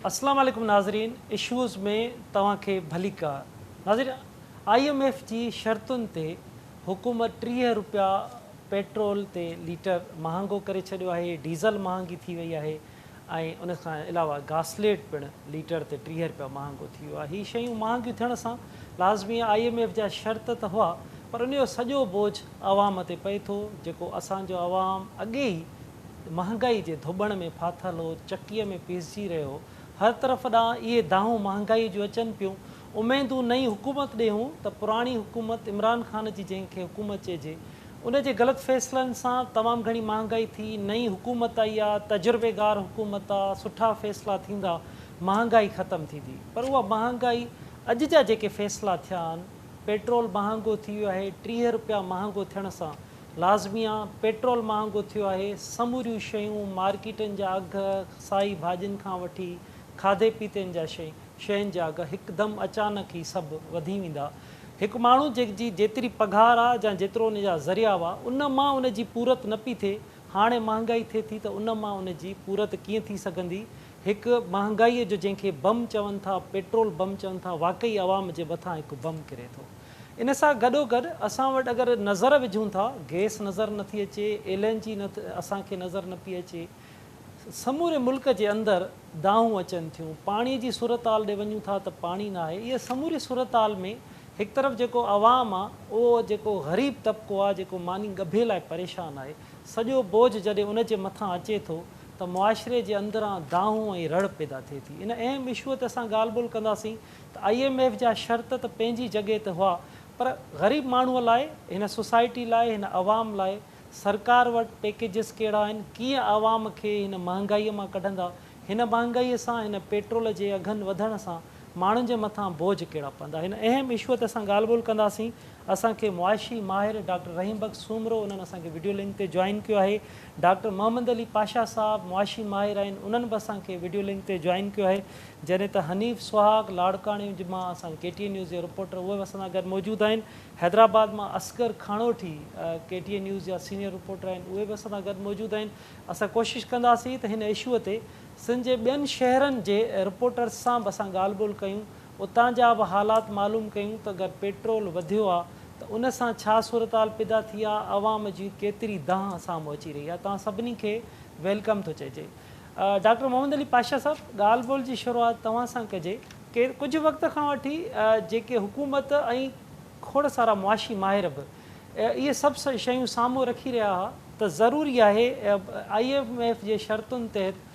اسلام عليڪم ناظرين اشوز ۾ توهان کي ڀليڪار ناظرين I M F جي شرطن تي حڪومت 30 روپيا پيٽرول تي ليٽر مهانگو ڪري ڇڏيو آهي ڊيزل مهانگي ٿي وئي آهي ۽ ان کان علاوه گاسليٽ پڻ ليٽر تي 30 روپيا مهانگو ٿي ويو آهي هي شيون مهانگيون ٿيڻ سان لازمي I M F جا شرط ته هئا پر ان جو سڄو بوجهه عوام تي پئي ٿو جيڪو اسان جو عوام اڳي ئي مهانگائي جي ڌوٻڻ ۾ ڦاٿل هو، چڪيء ۾ پيسجي رهيو هو. هر طرف ڏانهن اهي دانهون مهانگائيء جون اچن پيون. اميدون نئين حڪومت ڏي هيون ته پراڻي حڪومت عمران خان جي جنهن کي حڪومت چئجي، ان جي غلط فيصلن سان تمام گهڻي مهانگائي ٿي، نئين حڪومت آئي آ، تجربيگار حڪومت آ، سٺا فيصلا ٿيندا، مهانگائي ختم ٿيندي. پر اها مهانگائي اڄ جا جيڪي فيصلا ٿيا آهن، پيٽرول مهانگو ٿي ويو آهي، 30 روپيا مهانگو ٿيڻ سان لازمي آ، پيٽرول مهانگو ٿيو آهي، سموريون شيون، مارڪيٽن جا اگهه، سائي ڀاڄين کان وٺي کاڌي پيتين جا شين جا اگهه هڪدم اچانڪ هي سڀ وڌي ويندا. هڪ ماڻهو جي جي جيتري پگهار آ جا جيترو ان جا ذريعا هئا ان مان ان جي پورت نه پي ٿئي، هاڻي مهانگائي ٿئي ٿي ته ان مان ان جي پورت ڪيئن ٿي سگهندي؟ هڪ مهانگائيء جو جنهن کي بم چون ٿا، پيٽرول بم چون ٿا، واقعي عوام جي مٿان هڪ بم ڪري ٿو. ان سان گڏوگڏ اسان وٽ اگر نظر وجهون ٿا گئس نظر نه ٿي اچي، ايل اين جي نه اسان کي نظر نه پئي اچي، سموري ملڪ جي اندر دانهون اچن ٿيون، پاڻي جي صورتحال ڏي وڃون ٿا ته پاڻي نه آهي، اها سموري صورتحال ۾ هڪ طرف جيڪو عوام آ اهو جيڪو غريب طبقو آ جيڪو ماني ڳڀي لاء پريشان آهي، سڄو بوجهه جڏهن ان جي مٿان اچي ٿو ته معاشري جي اندران دانهون ۽ رڙ پيدا ٿئي ٿي. ان اهم اشوء تي اسان ڳالهه ٻولهه ڪنداسين ته I M F جا شرط ته پنهنجي جڳهه تي هئا پر غريب ماڻهوء لاء، هن سوسائٽي لاء، هن عوام لاء سرڪار وٽ پيڪيجز ڪهڙا آهن، ڪيئن عوام کي هن مهانگائيء مان ڪڍندا، هن مهانگائيء سان، هن پيٽرول جي اگهن وڌڻ سان ماڻهن جي مٿان بوجهه ڪهڙا پوندا. هن اهم اشوء تي اسان ڳالهه ٻولهه ڪنداسين. اسان کي معاشي ماهر ڊاڪٽر رحيم بخش سومرو انهن اسان کي وڊيو لنڪ تي جوائن ڪيو آهي. ڊاڪٽر محمد علي پاشا صاحب معاشي ماهر آهن انهن به اسان کي وڊيو لنڪ تي جوائن ڪيو آهي. جڏهن ته حنيف سهاڳ لاڙڪاڻي مان اسان جي ڪي ٽي اين نيوز جي رپورٽر اهي به اسان سان گڏ موجود آهن. حيدرآباد مان Asghar Khanothi K T N news جا سينيئر رپورٽر آهن اهي به اسان سان گڏ موجود آهن. اسان ڪوشش ڪنداسين ته هن اشوء تي سنڌ جي ٻين شهرن جي رپورٽرز سان به اسان ڳالهه ٻولهه ڪيون اتان جا به حالات معلوم ڪيون ته اگر پيٽرول وڌيو آ ته ان سان ڇا صورتحال پيدا ٿي آ عوام جي ڪيتري دانهن سامهون اچي رهي آ توهان سڀني کي welcome ٿو چئجي. ڊاڪٽر محمد علي پاشا صاحب ڳالهه ٻولهه جي شروعات توهان سان ڪجي ڪي ڪجهه وقت کان وٺي جيڪي حڪومت ۽ کوڙ سارا معاشي ماهر به اهي سڀ شيون سامهون رکي رهيا ها ته ضروري آهي I M F جي شرطن تحت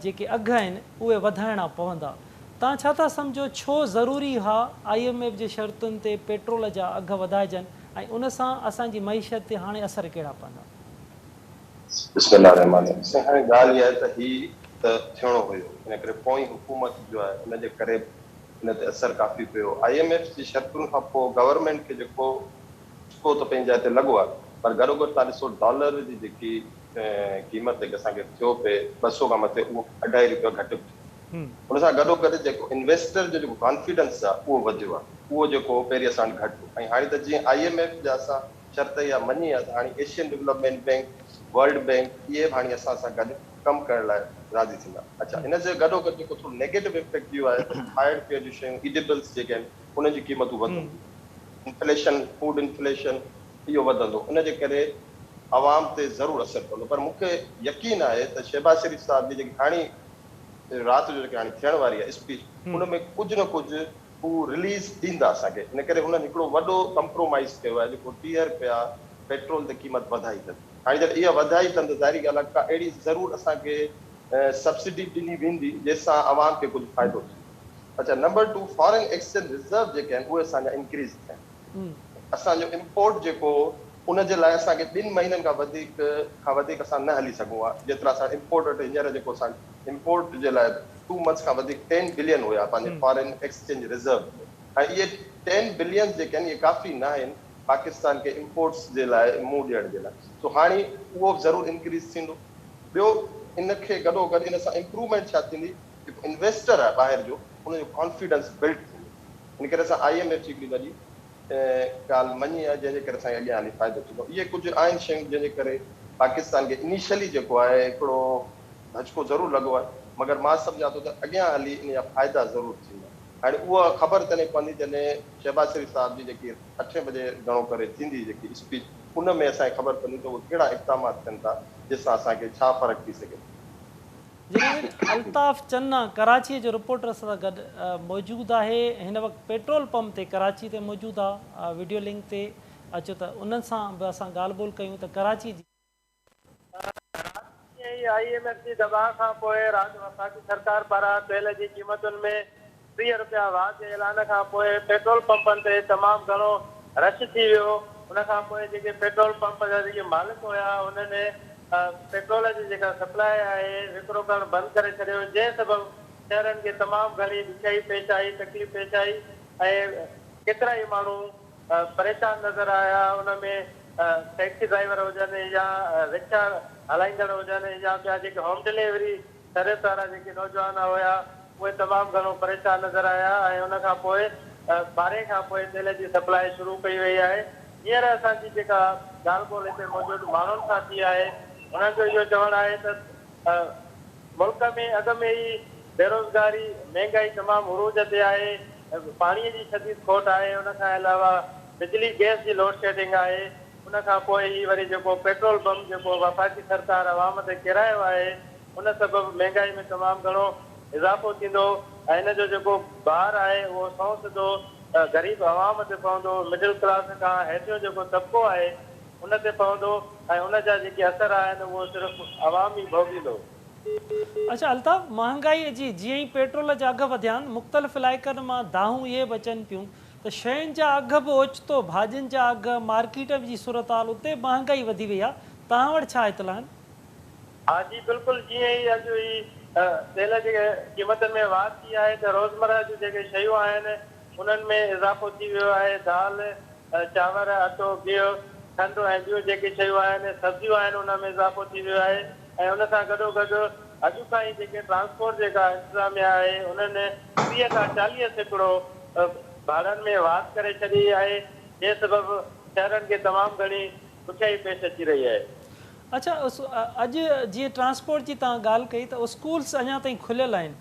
جيڪي اگهه آهن اهي وڌائڻا پوندا توهان ڇا ٿا سمجهو ڇو ضروري ها I M F جي شرطن تي پيٽرول جا اگهه وڌائجن ۽ ان سان اسان جي معيشت تي هاڻي اثر ڪهڙا پوندا؟ بسم الله الرحمٰن الرحيم سائين هاڻي ڳالهه اها آهي ته هي ته ٿيڻو هيو ان ڪري پوئين حڪومت جو آهي ان جي ڪري ان تي اثر ڪافي پيو I M F جي شرطن کان پوء گورنمينٽ کي جيڪو ڌچڪو ته پنهنجي جاء تي لڳو آهي پر گڏوگڏ توهان ڏسو ڊالر جي جيڪي قيمت جيڪي اسان کي ٿيو پئي 200 کان مٿي اهو اڍائي روپيا گهٽ به ٿيو ان سان گڏوگڏ جيڪو انويسٽر جو جيڪو ڪانفيڊنس آهي اهو وڌيو آهي اهو جيڪو پهرين اسان وٽ گهٽ هو ۽ هاڻي ته جيئن I M F جا اسان شرط اها مڃي آهي ته هاڻي Asian development bank, world bank اهي به هاڻي اسان سان گڏ ڪم ڪرڻ لاء راضي ٿيندا. اڇا ان جي گڏوگڏ جيڪو ٿورو نيگيٽو امپيڪٽ اهو آهي ته کائڻ پيئڻ جون شيون ايڊيبلز جيڪي آهن انهن جون قيمتون وڌنديون، انفليشن، فوڊ انفليشن اهو وڌندو ان جي ڪري عوام تي ضرور اثر پوندو پر مون کي يقين آهي ته شهباز شريف صاحب جي جيڪي هاڻي رات جو جيڪي هاڻي ٿيڻ واري آهي اسپيچ ان ۾ ڪجهه نه ڪجهه هو رليز ڏيندا اسان کي ان ڪري هنن هڪڙو وڏو ڪمپرومائيز ڪيو آهي جيڪو 30 رپيا پيٽرول تي قيمت وڌائي اٿن هاڻي جڏهن اها وڌائي اٿن ته ظاهري ڳالهه آهي ڪا اهڙي ضرور اسان کي سبسڊي به ڏني ويندي جنهن سان عوام کي ڪجهه فائدو ٿئي اڇا نمبر 2 فارن ايڪسچينج ريزرو جيڪي آهن اهي اسان جا انڪريز ٿيا آهن اسان جو امپورٽ جيڪو ان جي لاء اسان کي ٻن مهينن کان وڌيڪ کان وڌيڪ اسان نه هلي سگهون ها جيترا اسان امپورٽ وٽ هينئر جيڪو اسان امپورٽ جي لاء ٽو منٿس کان وڌيڪ ٽين بلين هيا پنهنجي فارين ايڪسچينج ريزرو ۾ ۽ اهي ٽين بلينز جيڪي آهن اهي ڪافي نه آهن پاڪستان کي امپورٽس جي لاء منهن ڏيڻ جي لاء سو هاڻي اهو به ضرور انڪريز ٿيندو ٻيو ان کي گڏو گڏ ان سان امپروومينٽ ڇا ٿيندي جيڪو انويسٽر آهي ٻاهر جو ان جو ڪانفيڊنس بلڊ ٿيندو ان ڪري اسان I M F جي هڪڙي وڏي ڳالهه مڃي آهي جنهن جي ڪري اسان کي اڳيان هلي فائدو ٿيندو. اهي ڪجهه آهن شيون جنهن جي ڪري پاڪستان کي انيشلي جيڪو آهي هڪڙو ڌچڪو ضرور لڳو آهي مگر مان سمجهان ٿو ته اڳيان هلي ان جا فائدا ضرور ٿيندا. هاڻي اها خبر تڏهن پوندي جڏهن شهباز شريف صاحب جي جيڪي اٺين بجي گهڻو ڪري ٿيندي جيڪي اسپيچ ان ۾ اسان کي خبر پوندي ته اهي ڪهڙا اقدامات ٿين ٿا جنهن سان اسان کي ڇا فرق ٿي سگهي ٿو. جناب الطاف چنا ڪراچيء جو رپورٽر اسان سان گڏ موجود آهي هن وقت پيٽرول پمپ تي ڪراچي تي موجود آ وڊيو لنڪ تي اچو ته انهن سان به اسان ڳالهه ٻولهه ڪيون ته ڪراچي جي. رات جيئن ئي I M F جي دٻاء کان پوء رات وفاقي سرڪار پاران تيل جي قيمتن ۾ 30 رپيا واڌ جي اعلان کان پوء پيٽرول پمپن تي تمام گهڻو رش ٿي ويو ان کان پوء جيڪي پيٽرول پمپ جا جيڪي مالڪ هيا انهن پيٽرول جي جيڪا سپلاء آهي وڪرو ڪرڻ بند ڪري ڇڏيو جنهن سبب شهرين کي تمام گهڻي ڏکيائي پيش آئي تڪليف پيش آئي ۽ ڪيترائي ماڻهو پريشان نظر آيا ان ۾ ٽيڪسي ڊرائيور هجن يا رڪشا هلائيندڙ هجن يا ٻيا جيڪي هوم ڊليوري سروس وارا جيڪي نوجوان هيا اهي تمام گهڻو پريشان نظر آيا ۽ ان کان پوء ٻارهين کان پوء تيل جي سپلاء شروع ڪئي وئي آهي هينئر اسان جي جيڪا ڳالهه ٻولهه هتي موجود ماڻهن سان ٿي آهي انهن جو اهو چوڻ آهي ته ملڪ ۾ اڳ ۾ ئي بيروزگاري، مهنگائي تمام عروج تي آهي، پاڻي جي شديد کوٽ آهي، ان کان علاوه بجلي گئس جي لوڊشيڊنگ آهي، ان کان پوء هي وري جيڪو پيٽرول بم جيڪو وفاقي سرڪار عوام تي ڪيرايو آهي، ان سبب مهنگائي ۾ تمام گهڻو اضافو ٿيندو ۽ ان جو جيڪو بار آهي اهو سنئون سڌو غريب عوام تي پوندو، مڊل ڪلاس کان هيٺيون جيڪو طبقو آهي ان تي پوندو ۽ ان جا جيڪي اثر آهن اهو صرف عوام ئي ڀوڳيندو. اڇا الطاف، مهانگائيء جي جيئن ئي پيٽرول جا اگهه وڌيا آهن، مختلف علائقن مان دانهون اهي به اچن پيون ته شين جا اگهه به اوچتو، ڀاڄين جا اگهه، مارڪيٽ جي صورتحال اتي به مهانگائي وڌي وئي آهي، توهان وٽ ڇا اطلاع آهن؟ ها جي بلڪل جيئن ئي اڄ هي تيل جي قيمتن ۾ واڌ ٿي آهي ته روزمره جون جيڪي شيون آهن انهن ۾ اضافو ٿي ويو آهي، دال، چانور، اٽو، گيهه، کنڊ ۽ ٻيون جيڪي شيون آهن، سبزيون آهن ان ۾ اضافو ٿي ويو آهي ۽ ان سان گڏوگڏ اڄ کان ئي جيڪي ٽرانسپورٽ جيڪا انتظاميا آهي انهن 30 کان 40% ڀاڙن ۾ واڌ ڪري ڇڏي آهي جنهن سبب شهرين کي تمام گهڻي ڏکيائي پيش اچي رهي آهي. اڇا اڄ جيئن ٽرانسپورٽ جي توهان ڳالهه ڪئي ته اسڪولس اڃا تائين کليل آهن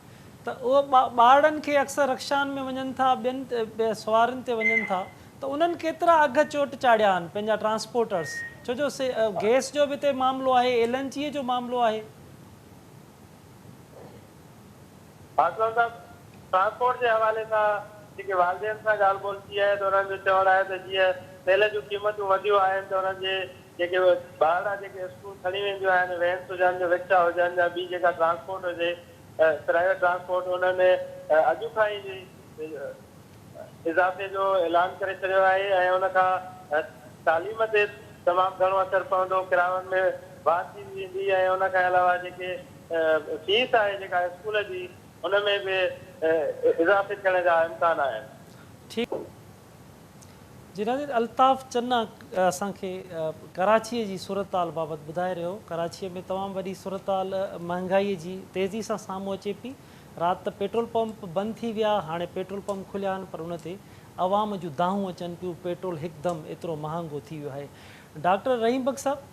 ته اهي ٻارڙن کي اڪثر رڪشائن ۾ وڃن ٿا ٻين سوارين تي وڃن ٿا ته انهن ڪيترا اگهه چوٽ چاڙهيا آهن پنهنجا ٽرانسپورٽرس ڇو جو گئس جو به هتي معاملو آهي ايل اين جي جو معاملو آهي. اسلم صاحب ٽرانسپورٽ جي حوالي سان جيڪي والدين سان ڳالهه ٻولهه ٿي آهي ته انهن جو چوڻ آهي ته جيئن تيل جون قيمتون وڌيون آهن ته انهن جي جيڪي ٻارڙا جيڪي اسڪول کڻي وينديون آهن وينس هجن رڪشا هجن يا ٻي جيڪا ٽرانسپورٽ هجي پرائيويٽ ٽرانسپورٽ انهن اڄ کان ئي اضافي جو اعلان ڪري ڇڏيو آهي ۽ ان کان تعليم تي تمام گهڻو اثر پوندو، ڪراين ۾ واڌ ٿي ويندي ۽ ان کان علاوه جيڪي فيس آهي جيڪا اسڪول جي ان ۾ به اضافي ٿيڻ جا امڪان آهن. ٺيڪ جي ناظرين الطاف چنا اسان کي ڪراچيء جي صورتحال بابت ٻڌائي رهيو هو ڪراچيء ۾ تمام وڏي صورتحال مهانگائيء جي تيزي سان سامهون اچي پئي رات ته پيٽرول پمپ بند ٿي ويا هاڻي پيٽرول پمپ کليا آهن پر ان تي عوام جون دانهون اچن پيون پيٽرول هڪدم ايترو مهانگو ٿي ويو آهي ڊاڪٽر رحيم بخش صاحب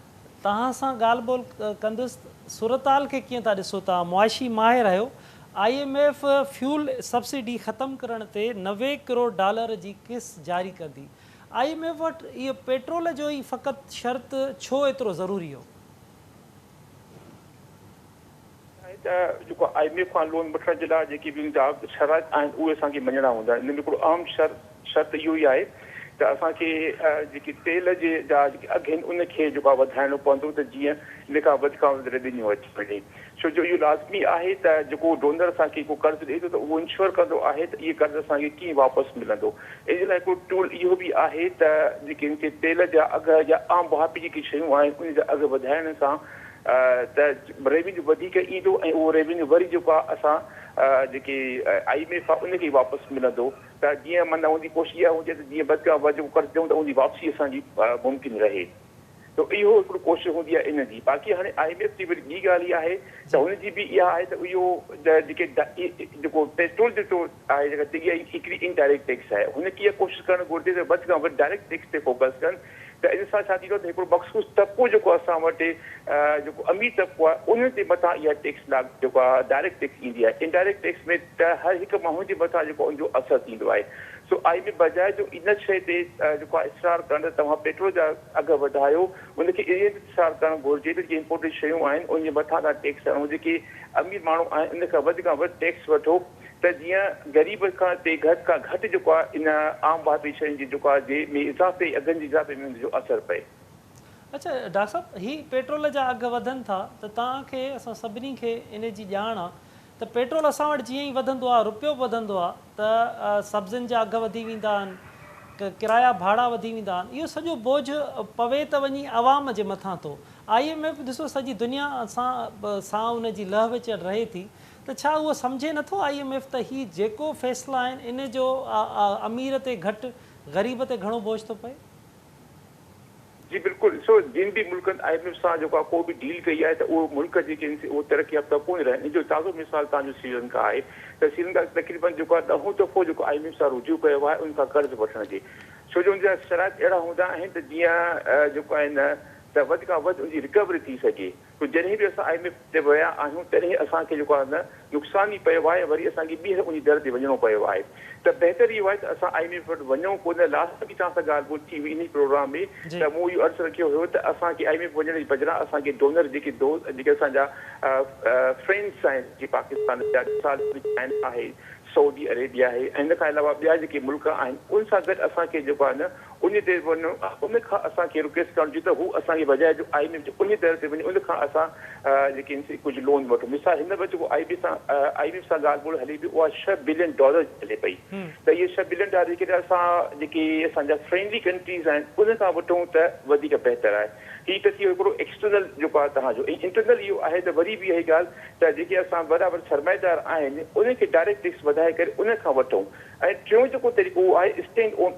توهان سان ڳالهه ٻولهه ڪندس صورتحال کي ڪيئن ٿا ڏسو توهان معاشي ماهر آهيو I M F fuel subsidy ختم ڪرڻ تي 90 ڪروڙ ڊالر جي قسط جاري ڪندي I M F وٽ اهو پيٽرول جو ئي فقط شرط ڇو ايترو ضروري هو؟ آهي ته جيڪو I M F کان لون وٺڻ جي لاء جيڪي به ان جا شرائط آهن اهي اسان کي مڃڻا هوندا آهن ان ۾ هڪڙو اهم شرط اهو ئي آهي ته اسان کي جيڪي تيل جي جا جيڪي اگهه آهن ان کي جيڪو آهي وڌائڻو پوندو ته جيئن ان کان وڌ کان وڌ ريونيو اچي وڃي ڇو جو اهو لازمي آهي ته جيڪو ڊونر اسان کي ڪو قرض ڏئي ٿو ته اهو انشور ڪندو آهي ته اهي قرض اسان کي ڪيئن واپس ملندو ان جي لاء هڪڙو ٽول اهو به آهي ته جيڪي ان کي تيل جا اگهه يا عام واهپي جيڪي شيون آهن ان جا اگهه وڌائڻ سان ته ريونيو وڌيڪ ايندو ۽ اهو ريونيو وري جيڪو آهي اسان جيڪي I M F آهي ان کي ئي واپس ملندو ته جيئن معنيٰ ان جي ڪوشش اها هوندي آهي ته جيئن وڌ کان وڌ جيڪو قرض ڏيون ته ان جي واپسي اسان جي ممڪن رهي ته اهو هڪڙو ڪوشش هوندي آهي ان جي باقي هاڻي I M F جي وري ٻي ڳالهه اها آهي ته هن جي به اها آهي ته اهو جيڪي جيڪو پيٽرول جيڪو آهي جيڪا اها هڪڙي انڊائريڪٽ ٽيڪس آهي هن کي اها ڪوشش ڪرڻ گهرجي ته وڌ کان وڌ ڊائريڪٽ ٽيڪس تي فوڪس ڪن ته ان سان ڇا ٿيندو ته هڪڙو مخصوص طبقو جيڪو اسان وٽ جيڪو امير طبقو آهي انهن جي مٿان اها ٽيڪس لاڳ جيڪو آهي ڊائريڪٽ ٽيڪس ايندي آهي انڊائريڪٽ ٽيڪس ۾ ته هر هڪ ماڻهو جي مٿان جيڪو ان جو اثر ٿيندو آهي سو I M F بجاء جو ان شيء تي جيڪو آهي اصرار ڪرڻ ته توهان پيٽرول جا اگهه وڌايو ان کي ائين به اصرار ڪرڻ گهرجي ته جيڪي امپورٽيڊ شيون آهن ان جي مٿان توهان ٽيڪس هڻو جيڪي امير ماڻهو آهن ان کان وڌ کان وڌ ٽيڪس وٺو ته جيئن غريب کان تي گهٽ کان گهٽ جيڪو آهي ان عام واهپي شين جي جيڪو آهي جي ۾ اضافي اگهن جي اضافي ۾ ان جو اثر پئي. اڇا ڊاڪٽر صاحب هي پيٽرول جا اگهه وڌن ٿا ته توهان کي اسان سڀني کي ان جي ڄاڻ آ ته پيٽرول اسان وٽ جيئن ئي وڌندو آ روپيو به وڌندو آ ته سبزين جا اگهه وڌي ويندا آهن ڪرايا ڀاڙا وڌي ويندا آهن اهو سڄو بوجهه پوي ته وڃي عوام جي مٿان ٿو I M F ڏسو سڄي دنيا سان سان ان جي لهه وچڙ رهي ٿي ته ڇا اهو سمجهي نٿو I M F ته هي جيڪو فيصلا آهن ان جو امير تي گهٽ غريب تي گهڻو بوجهه ٿو پئي. جي بلڪل سو جن به ملڪن I M F سان جيڪو آهي ڪو به ڊيل ڪئي آهي ته اهي ملڪ جيڪي آهن سي اهي ترقي يافته ڪونه رهيا آهن ان جو تازو مثال توهان جو سريلنڪا آهي ته سريلنڪا تقريبن جيڪو آهي ڏهون دفعو جيڪو I M F سان رجوع ڪيو آهي ان کان قرض وٺڻ جي ڇو جو ان جا شرائط اهڙا هوندا آهن ته جيئن جيڪو آهي نه ته وڌ کان وڌ ان جي رڪوري ٿي سگهي سو جڏهن به اسان I M F تي ويا آهيون تڏهن اسان کي جيڪو آهي نه نقصان ئي پيو آهي وري اسان کي ٻيهر انهي در تي وڃڻو پيو آهي ته بهتر اهو آهي ته اسان I M F وٽ وڃون ڪونه لاسٽ به توهان سان ڳالهه ٻولهه ٿي هئي انهي پروگرام ۾ ته مون اهو عرض رکيو هيو ته اسان کي I M F وڃڻ جي بدران اسان کي ڊونر جيڪي دوست جيڪي اسان جا فرينڊس آهن جيڪي پاڪستان جا مثال چائنا آهي سعودي عريبيا آهي ۽ ان کان علاوه ٻيا جيڪي ملڪ آهن ان سان گڏ اسان کي جيڪو آهي نه ان تي وڃو ان کان اسان کي رڪويسٽ ڪرڻ گهرجي ته هو اسان کي بجاء جو I M F جي ان در تي وڃي ان کان اسان جيڪي آهن سي ڪجهه لون وٺون مثال هن وقت جيڪو آئي بي سان I M F سان ڳالهه ٻولهه هلي پئي اها ڇهه بلين ڊالر جي هلي پئي ته اهي ڇهه بلين ڊالر جيڪڏهن اسان جيڪي اسان جا فرينڊلي ڪنٽريز آهن ان کان وٺون ته وڌيڪ بهتر آهي هي ته ٿي ويو هڪڙو ايڪسٽرنل جيڪو آهي توهان جو ۽ انٽرنل اهو آهي ته وري به اها ئي ڳالهه ته جيڪي اسان وڏا وڏا سرمائيدار آهن انهن کي ڊائريڪٽ ٽيڪس وڌائي ڪري انهن کان وٺون ۽ ٽيون جيڪو طريقو اهو آهي اسٽينڊ اون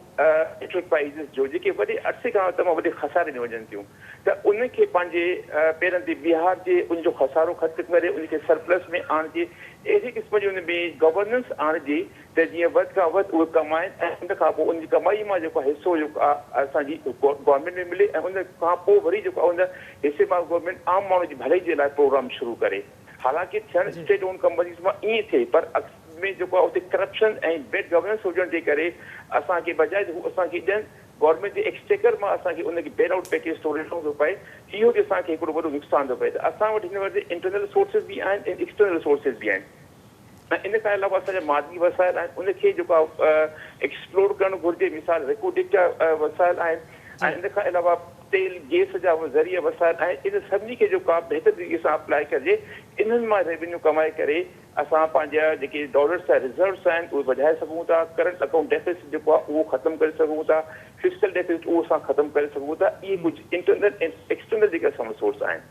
انٽرپرائيزز جو جيڪي وڏي عرصي کان تمام وڏي خساري ۾ وڃن ٿيون ته انهن کي پنهنجي پيرن تي بيهارجي ان جو خسارو ختم ڪري ان کي سرپلس ۾ آڻجي اهڙي قسم جي ان ۾ گورننس آڻجي ته جيئن وڌ کان وڌ اهي ڪمائن ۽ ان کان پوء ان جي ڪمائي مان جيڪو حصو جيڪو آهي اسان جي گورنمينٽ ۾ ملي ۽ ان کان پوء وري جيڪو آهي ان حصي مان گورنمينٽ عام ماڻهو جي ڀلائي جي لاء پروگرام شروع ڪري حالانڪه ٿيڻ اسٽيٽ اون ڪمپنيز مان ائين ٿئي پر اصل ۾ جيڪو آهي اتي ڪرپشن ۽ بيڊ گورننس هجڻ جي ڪري اسان کي بجاء ته هو اسان کي ڏين گورنمينٽ جي ايڪسچيڪر مان اسان کي ان کي بيل آئوٽ پيڪيج طور ڏيڻو ٿو پئي اهو به اسان کي هڪڙو وڏو نقصان ٿو پئي ته اسان وٽ هن وقت انٽرنل سورسز به آهن ۽ ايڪسٽرنل سورسز به آهن ۽ ان کان علاوه اسان جا معدني وسائل آهن ان کي جيڪو آهي ايڪسپلور ڪرڻ گهرجي مثال ريڪوڊڪ جا وسائل آهن ۽ ان کان علاوه تيل گيس جا ذريعا وسائل آهن ان سڀني کي جيڪو آهي بهتر طريقي سان اپلائي ڪجي انهن مان ريونيو ڪمائي ڪري اسان پنهنجا جيڪي ڊالرس جا ريزروس آهن اهي وڌائي سگهون ٿا ڪرنٽ اڪائونٽ ڊيفيسٽ جيڪو آهي اهو ختم ڪري سگهون ٿا فسڪل ڊيفيسٽ اهو اسان ختم ڪري سگهون ٿا اهي ڪجهه انٽرنل ۽ ايڪسٽرنل جيڪي اسان وٽ سورس آهن.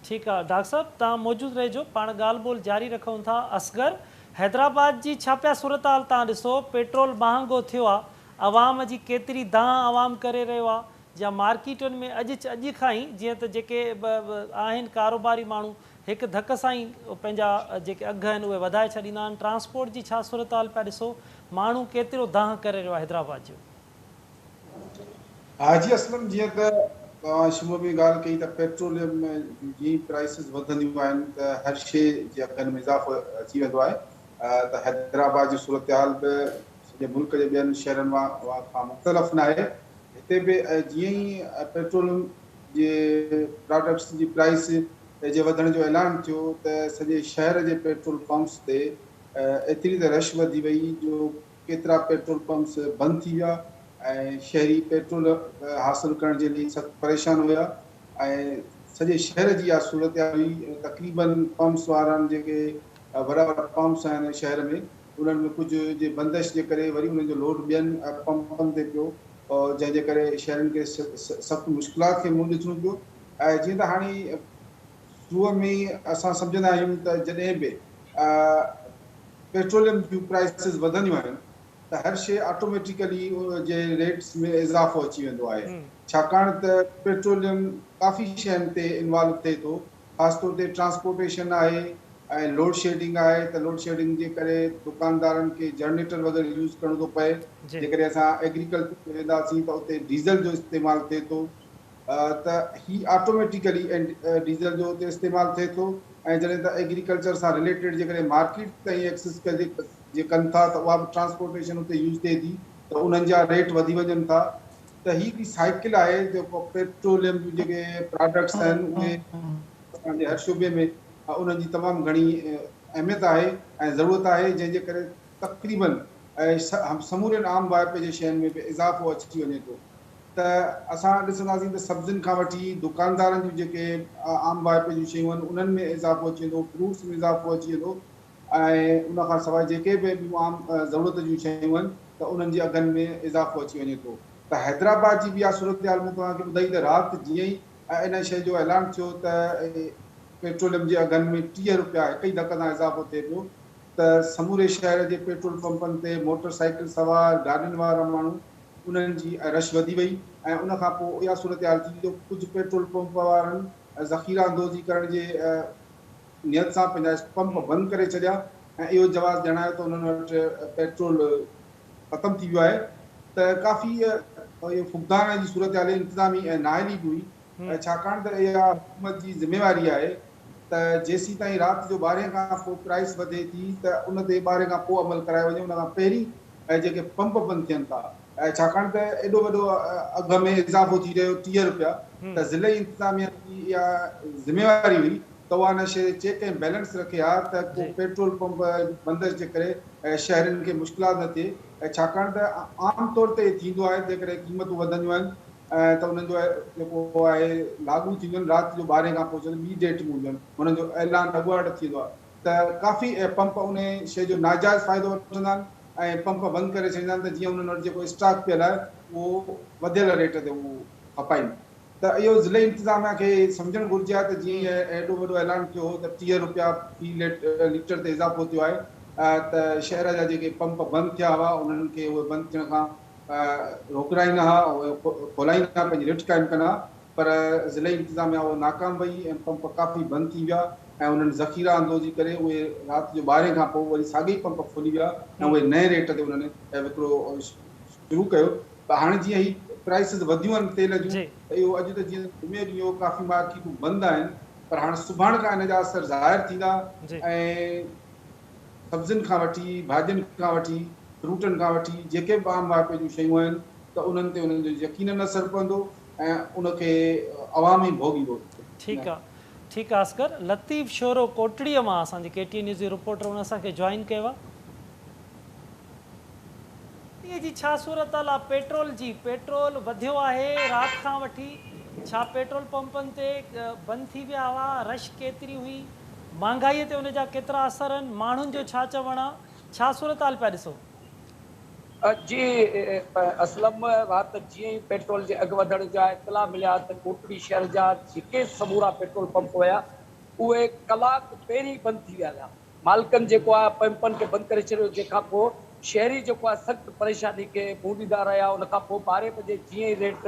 ٺيڪ آ ڊاڪٽر صاحب توهان موجود رهجو پاڻ ڳالهه ٻولهه جاري رکون ٿا اصغر حيدرآباد جي ڇا پيا صورتحال توهان ڏسو پيٽرول مهانگو ٿيو آ عوام جي ڪيتري دانهن عوام ڪري رهيو آ جا مارڪيٽن ۾ اڄ اڄ کان ئي جيئن ته جيڪي به آهن ڪاروباري ماڻهو هڪ ڌڪ سان ئي پنهنجا جيڪي اگهه آهن اهي وڌائي ڇڏيندا آهن ٽرانسپورٽ جي ڇا صورتحال پيا ڏسو ماڻهو ڪيترو دانهن ڪري رهيو آ حيدرآباد جو. حاجي اسلم جيئن ته توهان شروع ۾ ڳالهه ڪئي ته پيٽروليم جون جيئن ئي پرائسز وڌنديون آهن ته هر شيء جي اگهن ۾ اضافو اچي ويندو آهي ته حيدرآباد جي صورتحال به سڄي ملڪ جي ٻين شهرن کان مختلف ناهي هتي به جيئن ئي پيٽروليم جي پراڊڪٽس جي پرائس جي وڌڻ جو اعلان ٿيو ته سڄي شهر جي پيٽرول پمپس تي ايتري ته رش وڌي وئي جو ڪيترا پيٽرول پمپس بند ٿي ويا ۽ شهري پيٽرول حاصل ڪرڻ جي لئي سخت پريشان هيا ۽ سڄي شهر جي اها صورتحال هئي تقريبن پمپس وارن جيڪي وڏا وڏا پمپس آهن شهر ۾ انهن ۾ ڪجهه جي بندش جي ڪري وري انهن جو لوڊ ٻين پمپن تي پيو جنهن جي ڪري شهرين کي سخت مشڪلات کي منهن ڏسڻو پيو ۽ جيئن ته هاڻي شروع ۾ ئي اسان سمجهندا آهيون ته جڏهن به پيٽروليم جون پرائسز وڌنديون آهن ته هر شيء آٽوميٽيڪلي ان جي ريٽس ۾ اضافو اچي ويندو آهي ڇاڪاڻ ته پيٽروليم ڪافي شين تي انوالو ٿئي ٿو خاص طور تي ٽرانسپورٽيشن آهي ۽ لوڊ شيڊنگ آهي ته لوڊ شيڊنگ جي ڪري دڪاندارن کي جنريٽر وغيره يوز ڪرڻو ٿو پئي. جيڪڏهن اسان ايگريڪلچر ۾ وينداسين ته اتي ڊيزل جو استعمال ٿئي ٿو ته هي آٽوميٽيڪلي ڊيزل جو اتي استعمال ٿئي ٿو ۽ جڏهن ته ايگريڪلچر سان رليٽيڊ جيڪڏهن مارڪيٽ تائين ايڪسس ڪجي جي ڪن ٿا ته اها به ٽرانسپورٽيشن اتي يوز ٿئي ٿي ته انهن جا ريٽ وڌي وڃن ٿا ته هي هڪڙي سائيڪل آهي جيڪو پيٽروليم جون جيڪي پراڊڪٽس آهن اهي اسان جي هر شعبي ۾ انهن جي تمام گهڻي اهميت آهي ۽ ضرورت آهي جنهن جي ڪري تقريبن سمورين عام واهپي جي شين ۾ به اضافو اچي وڃي ٿو ته اسان ڏسنداسين ته سبزين کان وٺي دڪاندارن جون جيڪي عام واهپي جون شيون آهن انهن ۾ اضافو اچي ويندو، فروٽس ۾ اضافو اچي ويندو ۽ ان کان سواء جيڪي به ٻيون عام ضرورت جون شيون آهن ته انهن جي اگهن ۾ اضافو اچي وڃي ٿو ته حيدرآباد جي به اها صورتحال مون توهان کي ٻڌائي ته رات جيئن ئي ۽ ان شيء جو اعلان ٿيو ته پيٽروليم جي اگهن ۾ 30 رپيا هڪ ئي ڌڪ سان اضافو ٿئي پيو ته سموري شهر جي پيٽرول پمپن تي موٽر سائيڪل سوار گاڏين وارا ماڻهو انهن جي رش وڌي وئي ۽ ان کان پوء اها صورتحال ٿي جو ڪجهه پيٽرول پمپ وارن ذخيره اندوزي ڪرڻ جي نيت سان پنهنجا پمپ بند ڪري ڇڏيا ۽ اهو جواز ڄاڻايو ته انهن وٽ پيٽرول ختم ٿي ويو آهي ته ڪافي اهو فقدان جي صورتحال انتظامي ۽ نااهلي به هئي ڇاڪاڻ ته اها حڪومت جي ذميواري آهي ته جيسين تائين رات جو ٻارهين کان پوء پرائس وڌي ٿي ته ان تي ٻارهين کان پوء عمل ڪرايو وڃي ان کان پهرين جيڪي پمپ بند ٿين ٿا ڇاڪاڻ ته ايڏو وڏو اگهه ۾ اضافو ٿي رهيو 30 رپيا ته ضلعي انتظاميا جي اها ذميواري هئي ته اها ان شيء تي چيڪ ۽ بيلنس رکي ها ته ڪو پيٽرول پمپ جي بندش جي ڪري شهرين کي مشڪلات نه ٿئي ۽ ڇاڪاڻ ته عام طور تي ٿيندو آهي جيڪڏهن قيمتون وڌنديون آهن ته انهن جو جيڪو آهي لاڳو ٿينديون آهن رات جو ٻارهين کان پوء ڇو ته ٻي ڊيٽ ۾ هونديون آهن انهن جو اعلان اڳواٽ ٿيندو آهي ته ڪافي پمپ ان شيء جو ناجائز فائدو وٺندا آهن ۽ پمپ بند ڪري ڇڏيندا آهن ته جيئن انهن وٽ جيڪو اسٽاڪ پيل آهي اهو وڌيل ريٽ تي اهو کپائين. ته اهو ضلعي انتظاميا کي سمجهڻ گهرجي ها ته جيئن ئي ايڏو وڏو اعلان ٿيو هو ته 30 رپيا في ليٽر تي اضافو ٿيو آهي ته شهر جا جيڪي پمپ بند ٿيا هئا انهن کي اهي بند ٿيڻ کان روڪرائين ها اهي کولائين ها پنهنجي رٽ قائم ڪن ها پر ضلعي انتظاميا اهو ناڪام وئي ۽ پمپ ڪافي بند ٿي ويا ۽ انهن ذخيره اندوزي ڪري اهي رات جو ٻارهين کان پوء وري ساڳئي پمپ کولي ويا ۽ اهي نئين ريٽ تي انهن وڪرو شروع ڪيو ته هاڻي جيئن هي پرائسز وڌيون آهن تيل جون ته اهو اڄ ته جيئن جمعي ڏينهن هو ڪافي مارڪيٽون بند آهن پر هاڻي سڀاڻ کان ان جا اثر ظاهر ٿيندا ۽ سبزين کان وٺي ڀاڄين کان وٺي فروٽن کان وٺي جيڪي به عام واهپي جون شيون آهن ته انهن تي انهن جو يقينن اثر پوندو ۽ ان کي عوام ئي ڀوڳيندو. ٺيڪ آ ٺيڪ آ اصغر لطيف شورو ڪوٽڙيء مان اسان جي ڪي ٽي اين نيوز جي رپورٽر ان اسان کي جوائن ڪيو آ. ڪوٽڙيء جي ڇا صورتحال آ پيٽرول جي پيٽرول وڌيو آهي رات کان وٺي ڇا پيٽرول پمپن تي بند ٿي ويا هئا رش ڪيتري هئي مهانگائي تي ان جا ڪيترا اثر آهن ماڻهن جو ڇا چوڻ آ ڇا صورتحال پيا ڏسو. جي اسلم رات جيئن ئي پيٽرول جي اگهه وڌڻ جا اطلاع مليا ته ڪوٽڙي شهر جا جيڪي سمورا پيٽرول پمپ هيا اهي ڪلاڪ پهرين بند ٿي ويا هيا مالڪن جيڪو آهي پمپن کي بند ڪري ڇڏيو جنهن کان پوء شهري جيڪو آهي سخت پريشاني کي منهن ڏيندا رهيا ان کان پوء ٻارهين بجي جيئن ئي ريٽ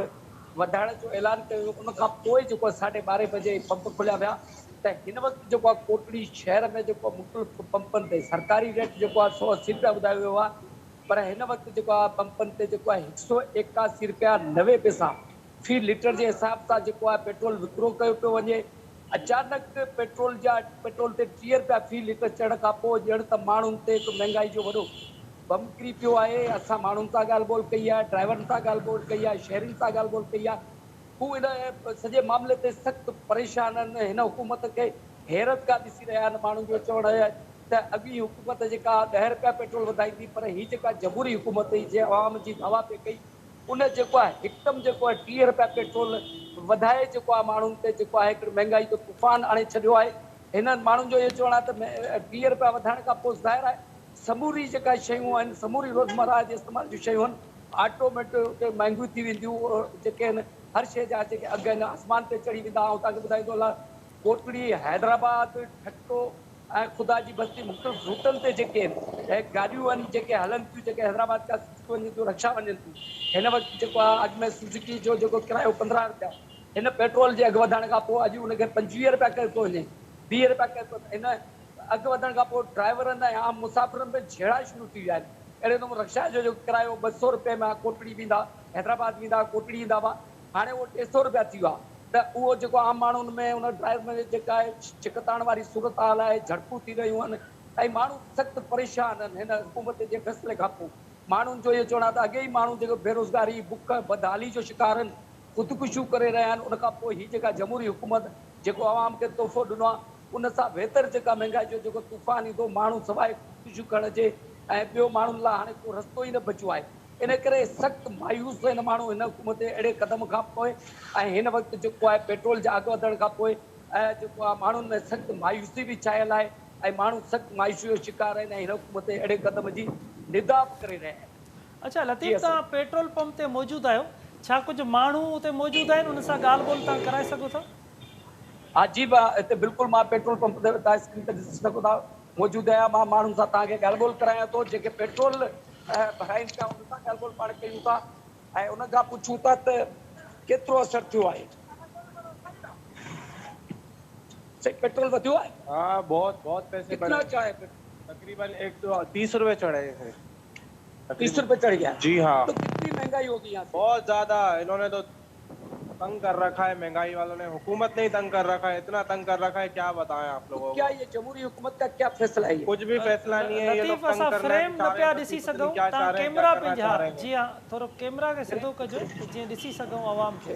وڌائڻ جو اعلان ڪيو ويو ان کان پوء جيڪو آهي ساڍي ٻارهين بجي ئي پمپ کوليا ويا ته هن وقت جيڪو آهي ڪوٽڙي شهر ۾ جيڪو مختلف پمپن تي سرڪاري ريٽ جيڪو آهي 180 رپيا ٻڌايو ويو آهي پر هن وقت جيڪو آهي پمپن تي جيڪو آهي 181 رپيا 90 پئسا في ليٽر جي حساب سان جيڪو آهي پيٽرول وڪرو ڪيو پيو وڃي اچانڪ پيٽرول جا پيٽرول تي 30 رپيا في ليٽر چڙهڻ کان پوء ڄڻ ته ماڻهن تي هڪ مهنگائي جو وڏو بم ڪري پيو آهي اسان ماڻهن سان ڳالهه ٻولهه ڪئي آهي ڊرائيورن سان ڳالهه ٻولهه ڪئي آهي شهرين سان ڳالهه ٻولهه ڪئي آهي هو ان سڄي معاملي تي سخت پريشان آهن هن حڪومت کي حيرت کان ڏسي رهيا آهن ماڻهن جو چوڻ آهي ته اڳين حڪومت جيڪا 10 رپيا پيٽرول وڌائيندي پر هي جيڪا جمهوري حڪومت هئي جنهن عوام جي دعويٰ پئي ڪئي ان جيڪو آهي هڪدم جيڪو آهي 30 رپيا پيٽرول وڌائي جيڪو آهي ماڻهن تي جيڪو آهي هڪڙو مهنگائي جو طوفان آڻي ڇڏيو آهي هنن ماڻهن جو اهو چوڻ آهي ته 30 رپيا وڌائڻ کان پوء ظاهر آهي سموري جيڪا شيون آهن سموري روزمره جي استعمال جون شيون آهن آٽوميٽڪ مهنگيون ٿي وينديون جيڪي آهن هر شيء جا جيڪي اگهه آهن آسمان تي چڙهي ويندا آئون توهان کي ٻڌائيندو هلان ڪوٽڙي حيدرآباد ٺٽو ۽ خدا جي بستي مختلف روٽن تي جيڪي آهن گاڏيون آهن جيڪي هلن ٿيون جيڪي حيدرآباد کان سوزوڪي وڃن ٿيون رڪشا وڃن ٿيون هن وقت جيڪو آهي اڳ ۾ سوزوڪي جو جيڪو ڪرايو 15 رپيا هن پيٽرول جي اگهه وڌائڻ کان پوء اڄ ان کي 25 رپيا ڪيو ٿو وڃي 20 رپيا ڪيو ٿو هن اگهه وڌڻ کان پوءِ ڊرائيورن ۽ عام مسافرن ۾ جهيڙا شروع ٿي ويا آهن. اهڙي نموني رڪشا جو جيڪو ڪرايو 200 رپئي ۾ ڪوٽڙي ويندا، حيدرآباد ويندا، ڪوٽڙي ايندا هئا، هاڻي اهو 300 رپيا ٿي ويو آهي. ته اهو جيڪو عام ماڻهن ۾ ان ڊرائيور ۾ جيڪا آهي ڇڪتاڻ واري صورت حال آهي، جهڙپون ٿي رهيون آهن ۽ ماڻهو سخت پريشان آهن. هن حڪومت جي فيصلي کان پوءِ ماڻهن جو اهو چوڻ آهي ته اڳي ئي ماڻهو جيڪو بيروزگاري، بک، بدحالي جو شڪار آهن، خودڪشيون ڪري رهيا آهن، ان کان پوءِ هي جيڪا جمهوري حڪومت جيڪو عوام کي تحفو ڏنو آهي ان سان ويتر جيڪا مهانگائي جو جيڪو طوفان ايندو، ماڻهو سواءِ خودڪشيون ڪرڻ جي ۽ ٻيو ماڻهن لاءِ هاڻي ڪو رستو ئي نه بچيو آهي. ان ڪري سخت مايوس آهن ماڻهو هن حڪومت جي اهڙي قدم کان پوءِ ۽ هن وقت جيڪو آهي پيٽرول جا اگهه وڌڻ کان پوءِ جيڪو آهي ماڻهن ۾ سخت مايوسي به ڇايل آهي ۽ ماڻهو سخت مايوسي جو شڪار آهن ۽ هن حڪومت جي اهڙي قدم جي ندا به ڪري رهيا آهن. اڇا لطيف، توهان پيٽرول پمپ تي موجود آهيو، ڇا ڪجهه ماڻهو اتي موجود آهن، ان سان ڳالهه ٻولهه توهان ڪرائي سگهو ٿا؟ ها جي، هتي بلڪل مان پيٽرول پمپ تي توهان اسڪرين تي ڏسي سگهو ٿا موجود آهيان. مان ماڻهن سان توهان کي ڳالهه ٻولهه ڪرايان ٿو، جيڪي پيٽرول ڀرائين پيا ان سان ڳالهه ٻولهه پاڻ ڪيون ٿا ۽ ان کان پڇون ٿا ته ڪيترو اثر ٿيو آهي. صحيح پيٽرول وڌيو آهي؟ ها، بهت بهت پئسي ڪتنا چڙها هي پيٽرول؟ تقريبن 130 روپي چڙهي هي. 30 रुपए चढ़ गया? जी हाँ। तो कितनी महंगाई होगी यहाँ से? बहुत ज्यादा, इन्होंने तो तंग कर रखा है महंगाई वालों ने, हुकूमत ने ही तंग कर रखा है, इतना तंग कर रखा है क्या बताएं आप लोगों को। क्या ये जमहूरी हुकूमत का क्या फैसला है? कुछ भी फैसला नहीं है, ये लोग लतीफ़, असां फ्रेम न पिया ॾिसी सघूं, तव्हां कैमरा पंहिंजा, जी हा, थोरो कैमरा खे सिधो कजो जीअं ॾिसी सघूं आवाम खे।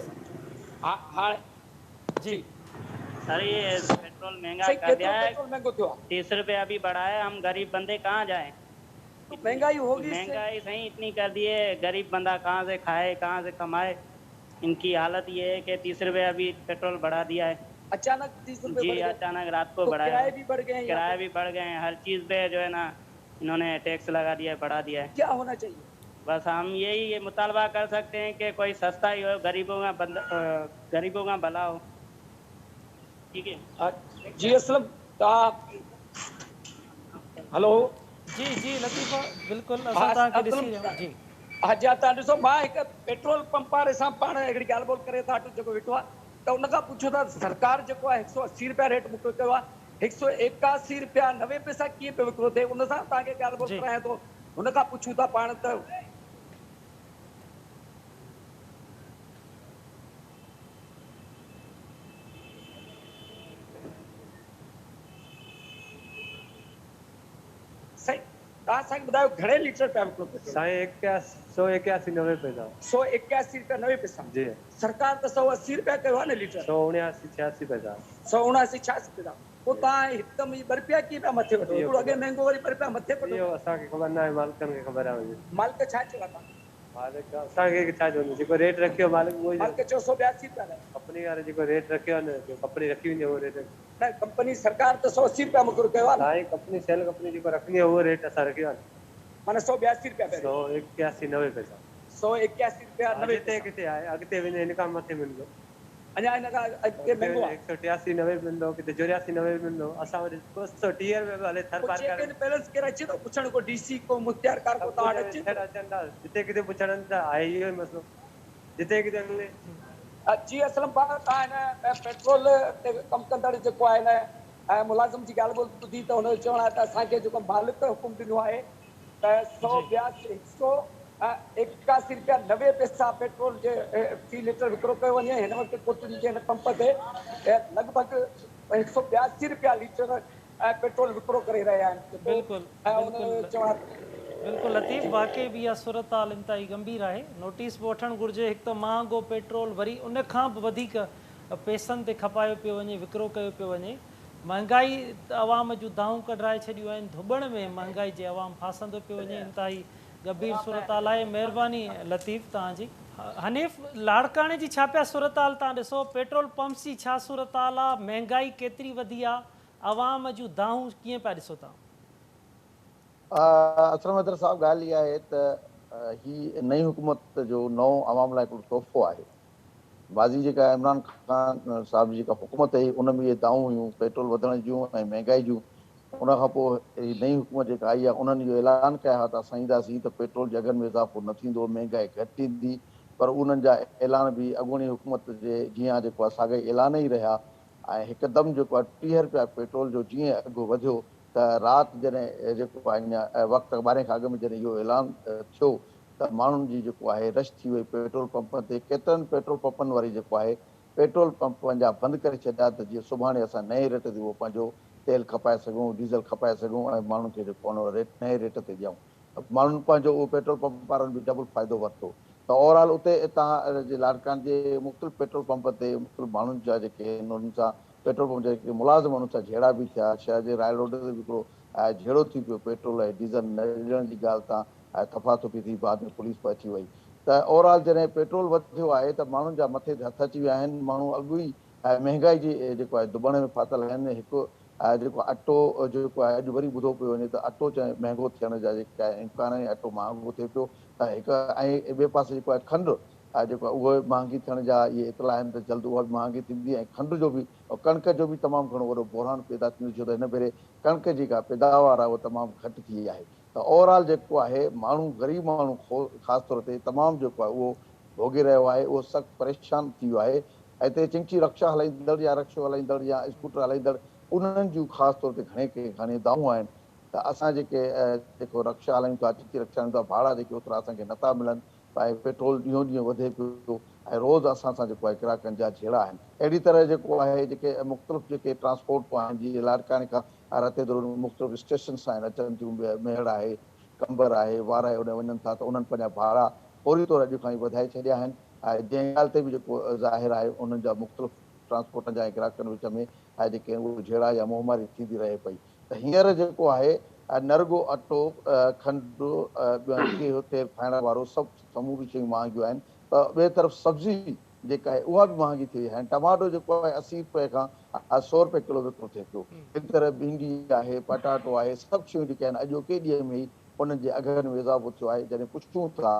हा हा जी सर, ये पेट्रोल महंगा कर दिया है, 30 रुपये अभी बढ़ाया, हम गरीब बंदे कहाँ जाएं? तो महंगाई होगी, महंगाई सही इतनी कर दी है, गरीब बंदा कहाँ से खाए कहाँ से कमाए। इनकी हालत ये है कि 30 रुपये अभी पेट्रोल बढ़ा दिया है अचानक, 30 रुपये जी अचानक रात को बढ़ाया। किराए भी बढ़ गए हैं, किराए भी बढ़ गए हैं, हर चीज़ पे जो है ना इन्होंने टैक्स लगा दिया है, बढ़ा दिया है। क्या होना चाहिए? बस हम यही ये मुतालबा कर सकते हैं कि कोई सस्ता ही हो, गरीबों का गरीबों का भला हो। ठीक है जी असलम, हेलो जी जी लतीफ़ा, बिल्कुलु असां तव्हांखे ॾिसी रहिया आहियूं। जी हा जी, तव्हां ॾिसो मां हिकु पेट्रोल पंप वारे सां पाण हिकिड़ी ॻाल्हि ॿोल करे था अचूं, जेको वेठो आहे त उन खां पुछो था सरकार जेको आहे 180 रुपया रेट मुक़ररु कयो आहे, 181 रुपया 90 पैसा कीअं पियो विकिरो थिए, उन सां तव्हांखे ॻाल्हि ॿोल करायां थो, हुन खां पुछूं था पाण त साईं तव्हां असांखे ॿुधायो घणे लीटर पिया विकिरो पेट्रोल? साईं 181.90 पैसा। 181 रुपया 90 पैसा जी। सरकार त 180 रुपया कयो आहे न लीटर। 179.86 पैसा। 179.86 पैसा। पोइ तव्हां हिकदमि 2 रुपया कीअं पिया मथे वठो? हिकिड़ो अॻे महंगो वरी 2 रुपया मथे वठो। इहो असांखे ख़बर न आहे, मालिकनि खे ख़बर आहे। मालिक छा चयो आहे तव्हांखे? मालिक असांखे छा चवंदो, जेको रेट रखियो मालिक उहो ई। मालिक चयो 182 रुपया। कंपनी वारे जेको रेट रखियो आहे न, जो कंपनी रखी हूंदी उहो रेट न, कंपनी सरकार त 180 रुपया मुक़ररु कयो आहे। साईं कंपनी सेल कंपनी जेको रखंदी आहे उहो रेट असां रखियो आहे, माना 182 रुपया। 181.90 पैसा। 181 रुपया 90 पैसा। किथे आहे अॻिते वञे हिन खां मथे मिलंदो, अञा हिन खां अॻिते महंगो आहे। 183.90 मिलंदो, किथे 84.90 मिलंदो। असां वटि 230 रुपया हले थर पार कर। चेक बैलेंस केरु अचे थो पुछणु, को डीसी को मुख्तियारकार को तव्हां वटि अचे अचनि था, जिते किथे पुछणु था आहे इहो ई मसइलो, जिते किथे मिले। जी असलम भाउ, तव्हां हिन पेट्रोल ते कमु कंदड़ जेको आहे हिन मुलाज़िम जी ॻाल्हि ॿोल ॿुधी त हुनजो चवणु आहे त असांखे जेको मालिक हुकुम ॾिनो आहे त 182, 181 रुपया 90 पैसा पेट्रोल जे फी लीटर विकिरो कयो वञे। हिन वक़्तु कोटड़ी जे हिन पंप ते लॻभॻि 182 रुपया लीटर पेट्रोल विकिरो करे रहिया आहिनि। बिल्कुलु बिल्कुलु लतीफ़, वाकई बि इहा सूरत हाल इंतिहाई गंभीर आहे। नोटिस बि वठणु घुरिजे। हिकु त महांगो पेट्रोल, वरी उन खां बि वधीक पैसनि ते खपायो पियो वञे, विकिरो कयो पियो वञे। महंगाई आवाम जूं दाहूं कढाए छॾियूं आहिनि, धुबण में महंगाई जे आवाम फासंदो पियो वञे। इंतिहाई गंभीर सूरत हाल आहे। महिरबानी लतीफ़ तव्हांजी। हनीफ़, लाड़काणे जी छा पिया सूरत हाल तव्हां ॾिसो, पेट्रोल पंप्स जी छा सूरत हाल आहे, महंगाई केतिरी वधी आहे, आवाम जूं दाहूं कीअं पिया ॾिसो तव्हां? असलम हैदर साहब, ॻाल्हि इहा आहे त ही नई हुकूमत जो नओं आवाम लाइ हिकिड़ो तोहफ़ो आहे। माज़ी जेका इमरान ख़ान साहिब जी जेका हुकूमत हुई उन में इहे दाऊं हुयूं पेट्रोल वधण जूं ऐं महंगाई जूं। उन खां पोइ नई हुकूमत जेका आई आहे उन्हनि इहो ऐलान कया हुआ त असां ईंदासीं त पेट्रोल जे अघनि में इज़ाफ़ो न थींदो, महंगाई घटि थींदी, पर उन्हनि जा ऐलान बि अॻूणी हुकूमत जे जीअं जेको आहे साॻिया ऐलान ई रहिया ऐं हिकदमि जेको आहे 30 रुपया पेट्रोल जो जीअं अघु वधियो ته رات جڏهن جيڪو آهي اڃا وقت 12 کان اڳ ۾ جڏهن اهو اعلان ٿيو ته ماڻهن جي جيڪو آهي رش ٿي وئي پيٽرول پمپن تي. ڪيترن پيٽرول پمپن واري جيڪو آهي پيٽرول پمپ پنهنجا بند ڪري ڇڏيا ته جيئن سڀاڻي اسان نئين ريٽ تي اهو پنهنجو تيل کپائي سگهون، ڊيزل کپائي سگهون ۽ ماڻهن کي جيڪو آهي ريٽ نئين ريٽ تي ڏيون. ماڻهن پنهنجو اهو پيٽرول پمپ وارن به ڊبل فائدو ورتو ته اوور آل اتي هتان جي لاڙڪاڻي جي مختلف پيٽرول پمپ تي مختلف ماڻهن جا جيڪي آهن انهن سان پيٽرول پمپ جا جيڪي ملازم انهن سان جهيڙا به ٿيا. شهر جي رائل روڊ تي به هڪڙو جهيڙو ٿي پيو پيٽرول ۽ ڊيزل نه ڏيڻ جي ڳالهه تان ٿڦا ٿڦي ٿي بعد ۾ پوليس به اچي وئي ته اوور آل جڏهن پيٽرول وڌيو آهي ته ماڻهن جا مٿي تي هٿ اچي ويا آهن. ماڻهو اڳ ئي مهنگائي جي جيڪو آهي دٻڻ ۾ ڦاٿل آهن. هڪ جيڪو اٽو جيڪو آهي اڄ وري ٻڌو پيو وڃي ته اٽو مهنگو ٿيڻ جا جيڪا امڪان آهن، اٽو مهانگو ٿئي پيو ته هڪ ۽ ٻئي پاسي جيڪو آهي کنڊ جيڪو آهي اهو مهانگي ٿيڻ جا اهي اطلاع آهن ته جلد اها به مهانگي ٿيندي ۽ کنڊ جو به ڪڻڪ جو به تمام گهڻو وڏو بحران پيدا ٿيندو ڇو ته هن ڀيري ڪڻڪ جيڪا پيداوار آهي اها تمام گهٽ ٿي آهي ته اوور آل جيڪو آهي ماڻهو غريب ماڻهو خاص طور تي تمام جيڪو آهي اهو ڀوڳي رهيو آهي، اهو سخت پريشان ٿي ويو آهي. هتي چنگچي رڪشا هلائيندڙ يا رڪشو هلائيندڙ يا اسڪوٽر هلائيندڙ انهن جون خاص طور تي گهڻي ڪي گهڻي دانهون آهن ته اسان جيڪي جيڪو رڪشا هلايون ٿا، چنگچي رڪشا هلايون ٿا، ڀاڙا جيڪي اوترا اسان کي نٿا ملن ۽ پيٽرول ڏينهون ڏينهن وڌي پيو ۽ روز اسان سان جيڪو آهي گراهڪن جا جهيڙا آهن. اهڙي طرح جيڪو آهي جيڪي مختلف جيڪي ٽرانسپورٽ آهن جيئن لاڙڪاڻي کان رتيدرو مختلف اسٽيشنس آهن اچن ٿيون ميهڙ آهي، قمبر آهي، وارهه اوڏانهن وڃن ٿا ته انهن پنهنجا ڀاڙا فوري طور اڄ کان ئي وڌائي ڇڏيا آهن ۽ جنهن ڳالهه تي به جيڪو ظاهر آهي انهن جا مختلف ٽرانسپورٽن جا ۽ گراهڪن وچ ۾ جيڪي اهي جهيڙا يا منهن ماري ٿيندي رهي پئي ته هينئر جيڪو آهي نه رڳو اٽو، کنڊ، گيهه، تيل کائڻ وارو سڀ سموريون شيون مهانگيون آهن ته ٻئي طرف سبزي جيڪا آهي اها به مهانگي ٿي وئي آهي. ٽماٽو جيڪو آهي 80 رپئي کان 100 رپئي ڪلو وڪرو ٿئي پيو. اهڙي طرح ڀينڊي آهي، پٽاٽو آهي، سڀ شيون جيڪي آهن اڄوڪي ڏينهن ۾ ئي انهن جي اگهن ۾ اضافو ٿيو آهي. جڏهن پڇون ٿا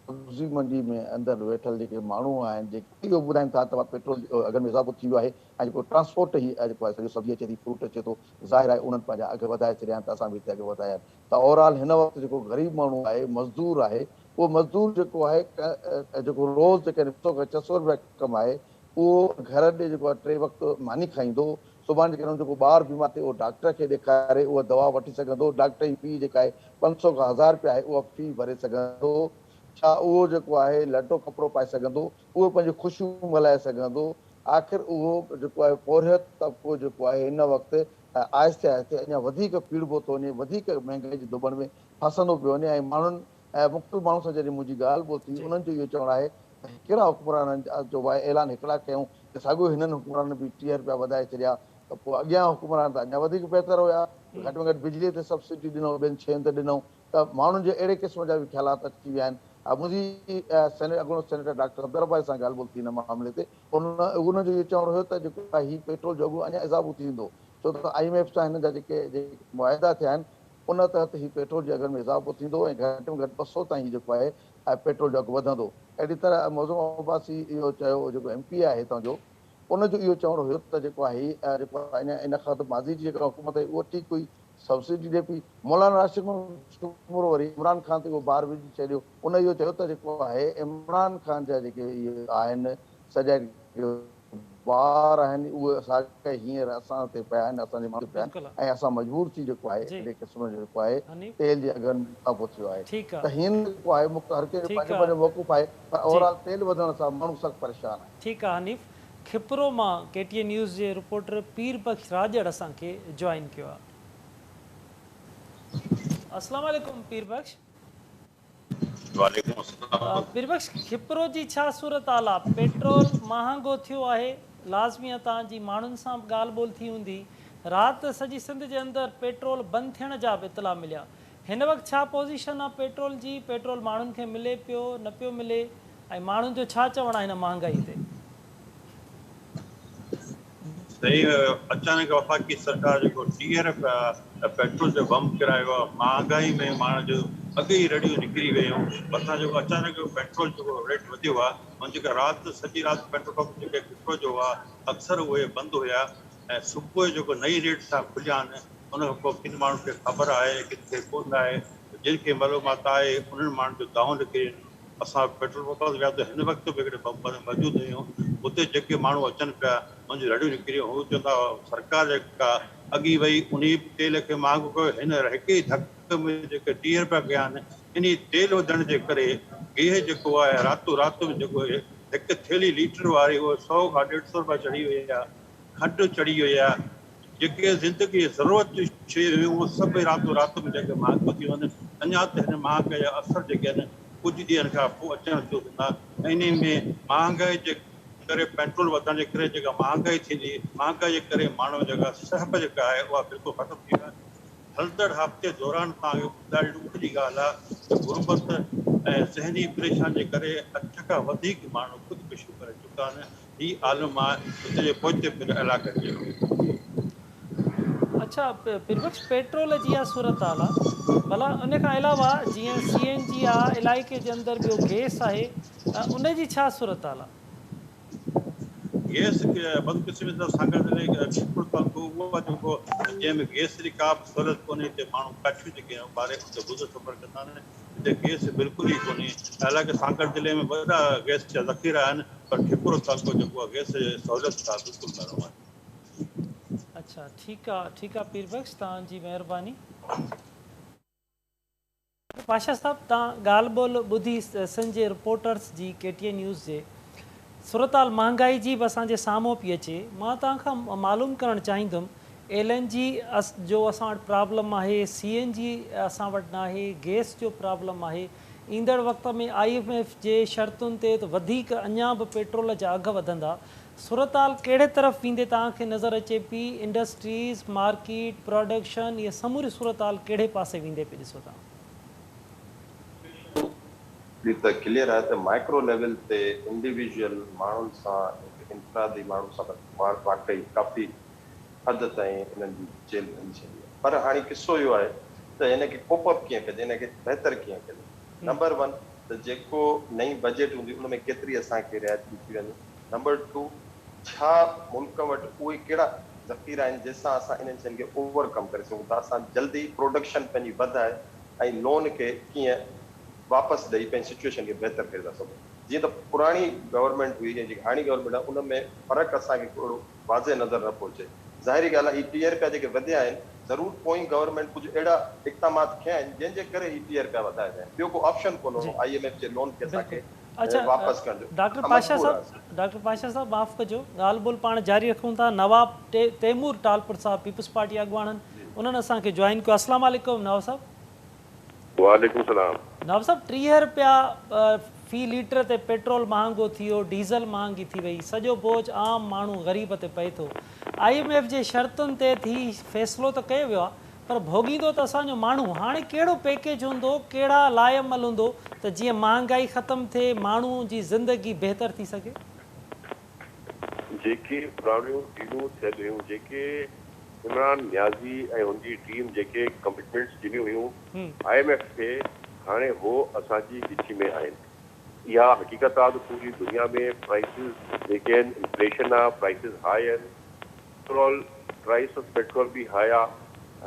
سبزي منڊي ۾ اندر ويٺل جيڪي ماڻهو آهن جيڪي اهو ٻڌائين ٿا ته پيٽرول جي اگهن ۾ اضافو ٿي ويو آهي ۽ جيڪو ٽرانسپورٽ هي جيڪو آهي سڄو سبزي اچي ٿي فروٽ اچي ٿو ظاهر آهي انهن پنهنجا اگهه وڌائي ڇڏيا آهن ته اسان به هتي اگهه وڌايا آهن ته اوور آل هن وقت جيڪو غريب ماڻهو آهي مزدور آهي اهو مزدور جيڪو آهي جيڪو روز جيڪڏهن 500 کان 600 رپيا ڪمائي اهو گهر ڏي جيڪو آهي ٽي وقت ماني کائيندو، سڀاڻي جيڪڏهن ان جو ڪو ٻار بيمار ٿئي اهو ڊاڪٽر کي ڏيکاري اها دوا وٺي سگهندو، ڊاڪٽر جي في جيڪا آهي 500 کان 1000 رپيا آهي اها في ڀري سگهندو، ڇا اهو جيڪو آهي لٽو ڪپڙو پائي سگهندو، اهو پنهنجون خوشيون ملهائي سگهندو، آخر اهو جيڪو آهي پورهيت طبقو جيڪو آهي هن وقت آهستي آهستي اڃا وڌيڪ پيڙبو ٿو وڃي، وڌيڪ مهنگائي جي ڌٻڻ ۾ ڦاسندو پيو وڃي ۽ ماڻهن مختلف ماڻهن سان جڏهن منهنجي ڳالهه ٻولهه ٿي انهن جو اهو چوڻ آهي ته ڪهڙا حڪمرانن جو اعلان هڪڙا ڪيون ته ساڳيو هنن حڪمرانن به 30 رپيا وڌائي ڇڏيا ته پوء اڳيان حڪمران ته اڃا وڌيڪ بهتر هيا، گهٽ ۾ گهٽ بجلي تي سبسڊي ڏنو، ٻين شين تي ڏنو ته ماڻهن جي اهڙي قسم جا به خيالات اچي ويا آهن. منهنجي سينيٽ اڳوڻو سينيٽر ڊاڪٽر صفدر عباسي سان ڳالهه ٻولهه ٿي ان معاملي تي ان جو اهو چوڻ هيو ته جيڪو هي پيٽرول جو اگهه اڃا اضافو ٿيندو ڇو ته I M F سان هنن جا جيڪي معاهدا ٿيا آهن ان تحت هي پيٽرول جي اگهن ۾ اضافو ٿيندو ۽ گهٽ ۾ گهٽ 200 تائين هي جيڪو آهي پيٽرول جو اگهه وڌندو. اهڙي طرح معظم عباسي اهو چيو جيڪو ايم پي اي آهي هتان جو ان جو اهو چوڻ هيو ته جيڪو آهي جيڪو ان کان ته ماضي جي جيڪا حڪومت هئي اها ٺيڪ هئي سبسڊي ڏي پئي. مولانا راشد محمد سومرو وري عمران خان تي اهو بار وجهي ڇڏيو ان اهو چيو ته جيڪو آهي عمران خان جا جيڪي اهي آهن سڄا بار آهن اهي ساڳيا هينئر اسان تي پيا آهن، اسان جي ماڻهن تي پيا آهن ۽ اسان مجبور ٿي جيڪو آهي اهڙي قسم جو جيڪو آهي تيل جي اگهن ۾ اضافو ٿيو آهي ته هينئر جيڪو آهي هر ڪنهن جو پنهنجو پنهنجو موقف آهي پر اوور آل تيل وڌڻ سان ماڻهو سخت پريشان آهن. ٺيڪ آ حنيف کپرو مان ڪي ٽي اين نيوز جي رپورٽر پير بخش راڄڙ اسان کي جوائن ڪيو آ. السلام عليڪم پير بخش. وعليڪم السلام. پير بخش کپرو جي ڇا صورتحال آ پيٽرول مهانگو ٿيو آهي لازمي آ توهان جي ماڻهن سان به ڳالهه ٻولهه ٿي هوندي رات سڄي سنڌ جي اندر پيٽرول بند ٿيڻ جا به اطلاع مليا هن وقت ڇا پوزيشن آ پيٽرول جي پيٽرول ماڻهن کي ملي پيو نه پيو ملي ۽ ماڻهن جو ڇا چوڻ آ هن مهانگائي تي. سائين اچانڪ وفاقي سرڪار جيڪو 30 رپيا پيٽرول جو بم ڪرايو آهي مهانگائي ۾ ماڻهن جو اڳ ئي رڙيون نڪري ويون مٿان جيڪو اچانڪ پيٽرول جيڪو ريٽ وڌيو آهي ۽ جيڪا رات سڄي رات پيٽرول پمپ جيڪي کپرو جو هئا اڪثر اهي بند هيا ۽ صبح جيڪو نئين ريٽ سان کليا آهن ان کان پوء ڪن ماڻهن کي خبر آهي ڪن کي ڪونه آهي جن کي معلومات آهي انهن ماڻهن جو دانهون نڪري ويون. اسان پيٽرول پمپ تي ويا ته هن وقت به هڪڙي پمپ تي موجود آهيون اتي جيڪي ماڻهو اچن پيا انهن جون رڙيون نڪري ويون. هو چون ٿا سرڪار جيڪا اڳي وئي انهي به تيل کي مهانگو ڪيو، هينئر هڪ ئي ڌڪ ۾ جيڪي 30 رپيا ڪيا آهن، انهي تيل وڌڻ جي ڪري گيهه جيڪو آهي راتو رات ۾ جيڪو هڪ ٿيلهي ليٽر واري اهو 100 کان 150 رپيا چڙهي وئي آهي، کنڊ چڙهي وئي آهي، جيڪي زندگي جي ضرورت جون شيون هيون اهي سڀ راتو رات ۾ جيڪي مهانگيون ٿي ويون آهن. اڃا ته هن مهانگائي جا اثر جيڪي آهن ڪجهه ڏينهن کان پوء اچڻ شروع ٿيندا ۽ انهي ۾ مهانگائي جي ڪري پيٽرول وڌڻ جي ڪري جيڪا مهانگائي ٿيندي، مهانگائي جي ڪري ماڻهو جيڪا سهپ جيڪا آهي اها بلڪل ختم ٿي وئي آهي. هلندڙ هفتي دوران توهان کي ڏاڍي ڏک جي ڳالهه آهي ته غربت ۽ ذهني پريشاني جي ڪري 8 کان وڌيڪ ماڻهو خودڪشيون ڪري چڪا آهن. هي عالم آهي هتي جي پوئتي پيل علائقن جو. اڇا پيربخش پيٽرول جي اها صورتحال آ ڀلا ان کان علاوه جيئن سي اين جي آ علائقي جي اندر ٻيو گيس آهي ان جي ڇا صورتحال آ؟ گيس بدقسمتي سان سانگهڙ ضلعي کپرو تعلقو اهو آهي جيڪو جنهن ۾ گيس جي ڪا به سهولت ڪونهي هتي ماڻهو ڪاٺيون جيڪي آهن ٻاري ان تي گذر سفر ڪندا آهن هتي گيس بلڪل ئي ڪونهي حالانڪه سانگهڙ ضلعي ۾ وڏا گيس جا ذخيرا آهن پر کپرو تعلقو جيڪو آهي گيس جي سهولت کان بلڪل محروم آهي. اڇا ٺيڪ آ ٺيڪ آ پير بخش توهان جي مهرباني. پاشا صاحب توهان ڳالهه ٻولهه ٻڌي سنڌ جي رپورٽرز جي ڪي ٽي اين نيوز جي صورتحال مهانگائي جي به اسان جي سامهون پئي اچي مان توهان کان معلوم ڪرڻ چاهيندم ايل اين جي جو اسان وٽ پرابلم آهي سي اين جي اسان وٽ ناهي گيس جو پرابلم آهي ايندڙ وقت ۾ I M F جي شرطن تي ته وڌيڪ اڃا به پيٽرول جا اگهه وڌندا صورتحال ڪهڙي طرف ويندي توهان کي نظر اچي پي، انڊسٽريز، مارڪيٽ، پراڊڪشن اها سموري صورتحال ڪهڙي پاسي ويندي پئي ڏسو توهان؟ هي ته ڪليئر آهي ته مائڪرو ليول تي انڊيويجوئل ماڻهن سان هڪ انفرادي ماڻهو سان ته واقعي ڪافي حد تائين انهن جي چيلهه ڀڃي ڇڏي آهي پر هاڻي قصو اهو آهي ته هن کي ڪوپ اپ ڪيئن ڪجي هن کي بهتر ڪيئن ڪجي نمبر ون ته جيڪو نئين بجيٽ هوندي ان ۾ ڪيتري اسان کي رعايت ڏتي وڃي نمبر ٽو ڇا ملڪ وٽ اهي ڪهڙا ذخيرا آهن جنهن سان اسان انهن شين کي اوور ڪم ڪري سگهون ٿا اسان جلدي پروڊڪشن پنهنجي وڌائي ۽ لون کي ڪيئن واپس ڏئي پنهنجي سچوئيشن کي بهتر ڪري ٿا سگهون جيئن ته پراڻي گورنمينٽ هئي ۽ جيڪا هاڻي گورنمينٽ آهي ان ۾ فرق اسان کي ڪو اهڙو واضح نظر نه پيو اچي ظاهري ڳالهه آهي هي 30 رپيا جيڪي وڌيا آهن ضرور پوئين گورنمينٽ ڪجهه اهڙا اقدامات کنيا آهن جنهن جي ڪري هي 30 رپيا وڌايا ويا آهن ٻيو ڪو آپشن ڪونه هو I M F جي لون کي اسان کي اڇا واپس ڪرڻ جو ڊاڪٽر اسان پاشا مجبور صاحب هئاسين. ڊاڪٽر پاشا صاحب معاف ڪجو ڳالهه ٻولهه پاڻ جاري رکون ٿا نواب تيمور ٽالپر صاحب پيپلز پارٽي اڳواڻن انهن اسان کي جوائن ڪيو السلام عليڪم نواب صاحب. وعليڪم السلام. نواب صاحب 30 رپيا في ليٽر تي پيٽرول مهانگو ٿي ويو ڊيزل مهانگي ٿي وئي سڄو بوجه عام ماڻهو غريب تي پئي ٿو I M F جي شرطن تي هي فيصلو ته ڪيو ويو آهي پر ڀوڳيندو ته اسان جو ماڻهو، هاڻي ڪهڙو پيڪيج هوندو، ڪهڙا لاء عمل هوندو ته جيئن مهانگائي ختم ٿئي، ماڻهو جي زندگي بهتر ٿي سگهي؟ جيڪي پراڻيون ڊيلون ٿيل هيون، جيڪي عمران نيازي ۽ هن جي ٽيم جيڪي ڪمٽمينٽس ڏنيون هيون I M F کي، هاڻي هو اسان جي ڳچي ۾ آهن. اها حقيقت آ ته پوري دنيا ۾ پرائسز جيڪي آهن، انفليشن آ، پرائسز هاء آهن. پيٽرول پرائس آف پيٽرول به هاء آ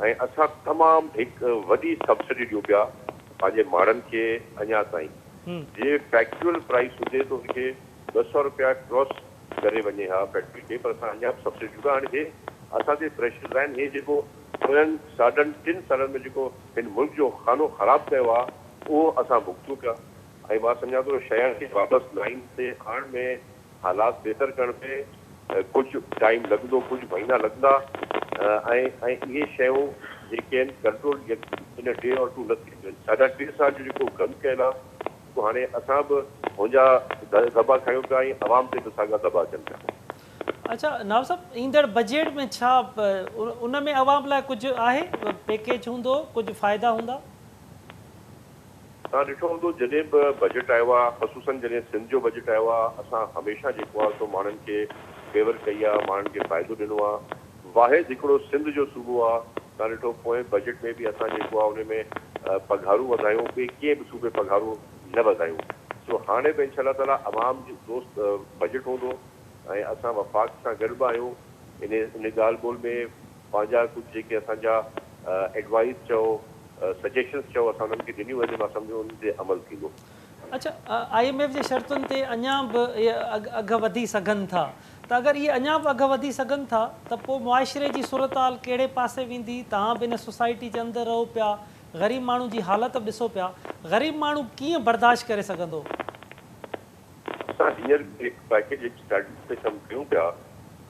۽ اسان تمام هڪ وڏي سبسڊي ڏيون پيا پنهنجي ماڻهن کي اڃا تائين جي فيڪچوئل پرائس هجي ته ان کي 200 رپيا ڪراس ڪري وڃي ها پيٽرول کي پر اسان اڃا به سبسڊي ڏيون پيا هاڻي هي اسان تي پريشرز آهن هي جيڪو پوين ساڍن ٽن سالن ۾ جيڪو هن ملڪ جو خانو خراب ڪيو آ اهو اسان ڀڳتون پيا ۽ مان سمجهان ٿو شين کي واپس لائين تي آڻڻ ۾ حالات بهتر ڪرڻ ۾ ڪجهه ٽائيم لڳندو، ڪجهه مهينا لڳندا ۽ ۽ اهي شيون جيڪي آهن ڪنٽرول ان ڊي اور ٽو نه ٿينديون آهن. ساڍا ٽي سال جو جيڪو گند ڪيل آهي سو هاڻي اسان به هن جا ڌٻا کڻيون پيا ۽ عوام تي به ساڳا ڌٻا اچن پيا. اڇا نواب صاحب ايندڙ بجيٽ ۾ ڇا ان ۾ عوام لاء ڪجهه آهي پيڪيج هوندو ڪجهه فائدا هوندا؟ توهان ڏٺو هوندو جڏهن به بجيٽ آيو آهي خصوصن جڏهن سنڌ جو بجيٽ آيو آهي اسان هميشه جيڪو آهي سو ماڻهن کي فيور ڪئي آهي ماڻهن کي فائدو ڏنو آهي واحد هڪڙو سنڌ جو صوبو آهي توهان ڏٺو پوئين بجيٽ ۾ به اسان جيڪو آهي ان ۾ پگهارون وڌايون ٻئي ڪنهن به صوبي پگهارون نه وڌايون سو هاڻي به انشاء الله تعالي عوام دوست بجيٽ هوندو ۽ اسان وفاق سان گڏ به آهيون ان ان ڳالهه ٻولهه ۾ پنهنجا ڪجهه جيڪي اسان جا ايڊوائيس چئو سجيشنس چئو اسان انهن کي ڏنيون آهن مان سمجهان انهن تي عمل ٿيندو. اڇا I M F جي شرطن تي اڃا به اهي اگهه وڌي سگهن ٿا ته اگر اهي اڃا به اگهه وڌي سگهن ٿا ته پوء معاشري جي صورتحال ڪهڙي پاسي ويندي توهان به ان سوسائٽي جي اندر رهو پيا غريب ماڻهو جي حالت به ڏسو پيا غريب ماڻهو ڪيئن برداشت ڪري سگهندو؟ اسان هينئر به هڪ پيڪيج هڪ اسٽريٽجي تي ڪم ڪيون پيا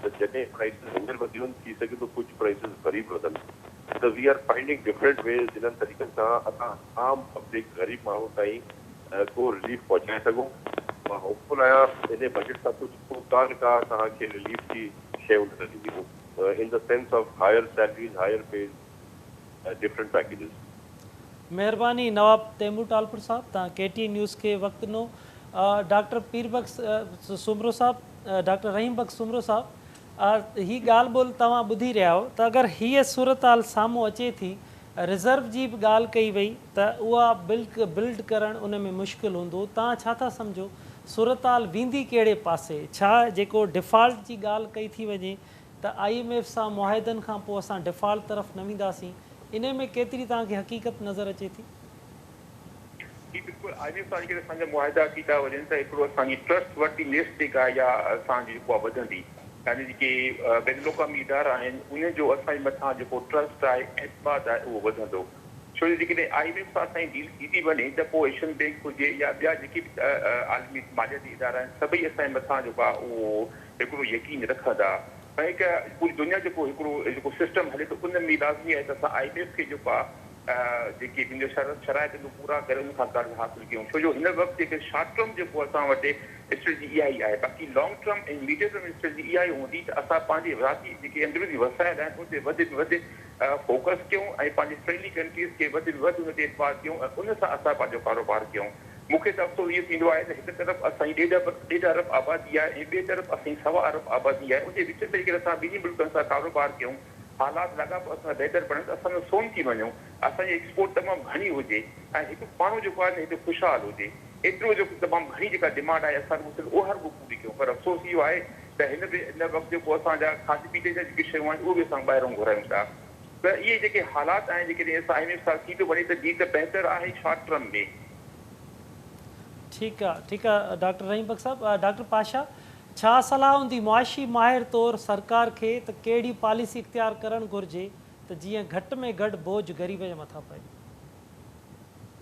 ته جڏهن پرائسز هينئر وڌيون آهن ٿي سگهي ٿو ڪجهه پرائسز وري به وڌن ته we are finding different ways جنھن طريقن سان اسان عام پبلڪ غريب ماڻهو تائين ڪو رليف پهچائي سگهون مان هوپ فل آهيان انهي بجيٽ سان ڪجهه ڪو ڪا نه ڪا توهان کي رليف جي شيون نظر اينديون in the sense of higher salaries higher pays different packages. مهرباني نواب تيمور ٽالپر صاحب توهان ڪي ٽي اين نيوز کي وقت ڏنو ڊاڪٽر پير بخش سومرو صاحب ڊاڪٽر رحيم بخش سومرو صاحب هي ڳالهه ٻولهه توهان ٻڌي رهيا آهيو ته اگر هيء صورتحال سامهون اچي ٿي رزرو جي به ڳالهه ڪئي وئي ته اها بلڊ ڪرڻ ان ۾ مشڪل هوندو توهان ڇا ٿا سمجهو صورتحال ويندي ڪهڙي پاسي ڇا جيڪو ڊيفالٽ جي ڳالهه ڪئي ٿي وڃي ته I M F سان معاهدن کان پوء اسان ڊيفالٽ طرف نه وينداسين انهي ۾ ڪيتري توهان کي حقيقت نظر اچي ٿي؟ جي بلڪل I M F سان جيڪڏهن اسان جا معاهدا ٿي ٿا وڃن ته هڪڙو اسان جي ٽرسٽ ورٿينيس جيڪا آهي اها اسان جي جيڪو آهي وڌندي يعني جيڪي بين الاقوامي ادارا آهن انهن جو اسان جي مٿان جيڪو ٽرسٽ آهي اعتماد آهي اهو وڌندو ڇو جو جيڪڏهن I M F سان اسان جي ڊيل ٿي ٿي وڃي ته پوء ايشين بينڪ هجي يا ٻيا جيڪي به عالمي مالياتي ادارا آهن سڀئي اسان جي مٿان جيڪو آهي اهو هڪڙو يقين رکندا ۽ هڪ پوري دنيا جيڪو هڪڙو جيڪو سسٽم هلي ٿو ان ۾ لازمي آهي ته اسان I M F کي جيڪو آهي جيڪي پنهنجو شرط شرائط آهن اهي پورا ڪري ان کان قرض حاصل ڪيون ڇو جو هن وقت جيڪي شارٽ ٽرم جيڪو اسان وٽ اسٽريٽجي اها ئي آهي باقي long term ۽ medium term strategy اها ئي هوندي ته اسان پنهنجي ذاتي جيڪي اندروني وسائل آهن ان تي وڌ ۾ وڌ فوڪس ڪيون ۽ پنهنجي فرينڊلي ڪنٽريز کي وڌ ۾ وڌ ان تي اعتماد ڪيون ۽ ان سان اسان پنهنجو ڪاروبار ڪيون. مون کي ته افسوس اهو ٿيندو آهي ته هڪ طرف اسان جي ڏيڍ ارب ڏيڍ ارب آبادي آهي ۽ ٻئي طرف اسان جي سوا ارب آبادي آهي ان جي وچ ۾ جيڪڏهن اسان ٻنهي ملڪن سان ڪاروبار ڪيون حالات لاڳاپا اسان جا بهتر بڻن ته اسان جو سون ٿي وڃون اسان جي ايڪسپورٽ تمام گهڻي هجي ۽ هڪ ماڻهو جيڪو آهي نه هتي خوشحال هجي ايترو جو تمام گهڻي جيڪا ڊمانڊ آهي اسان رڳو صرف اها رڳو پوري ڪيون پر افسوس اهو آهي ته هن به هن وقت جيڪو اسان جا کاڌي پيتي جا جيڪي شيون آهن اهي به اسان ٻاهرون گهرايون ٿا ته اهي جيڪي حالات آهن جيڪڏهن اسان I M F سان ٿي ٿو وڃي ته جي ته بهتر آهي شارٽ ٽرم ۾. ٺيڪ آ ٺيڪ آ ڊاڪٽر رحيم بخش صاحب ڊاڪٽر پاشا ڇا صلاح هوندي معاشي ماهر طور سرڪار کي ته ڪهڙي پاليسي اختيار ڪرڻ گهرجي ته جيئن گهٽ ۾ گهٽ بوجه غريب جي مٿان پئي.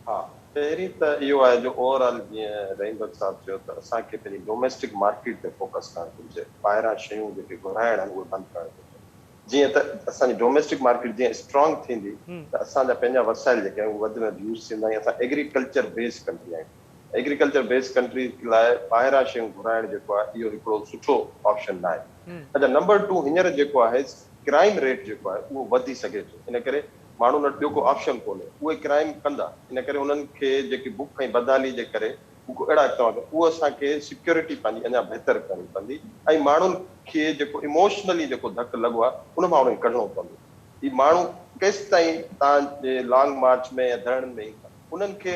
ها پهرين ته اهو آهي جو اوور آل جيئن رحيم بخش صاحب چيو ته اسان کي پنهنجي ڊوميسٽڪ مارڪيٽ تي فوڪس ڪرڻ گهرجي ٻاهران شيون جيڪي گهرائڻ آهن اهي بند ڪرڻ گهرجن جيئن ته اسان جي ڊوميسٽڪ مارڪيٽ جيئن اسٽرانگ ٿيندي ته اسان جا پنهنجا وسائل جيڪي آهن اهي وڌ ۾ وڌ يوز ٿيندا ۽ اسان ايگريڪلچر بيس ڪنٽري آهيون ايگريڪلچر بيس ڪنٽري لاء ٻاهران شيون گهرائڻ جيڪو آهي اهو هڪڙو سٺو آپشن ناهي اڇا نمبر ٽو هينئر جيڪو آهي ڪرائيم ريٽ جيڪو آهي اهو وڌي سگهي ٿو ان ڪري ماڻهن وٽ ٻيو ڪو آپشن ڪونهي اهي ڪرائيم ڪندا ان ڪري انهن کي جيڪي بک ۽ بدحالي جي ڪري هو ڪو اهڙا اقدام ڪن اهو اسان کي سيڪيورٽي پنهنجي اڃا بهتر ڪرڻي پوندي ۽ ماڻهن کي جيڪو ايموشنلي جيڪو ڌڪ لڳو آهي ان مان انهن کي ڪڍڻو پوندو هي ماڻهو ڪيستائين توهان جي لانگ مارچ ۾ يا ڌرڻن ۾ ايندا انهن کي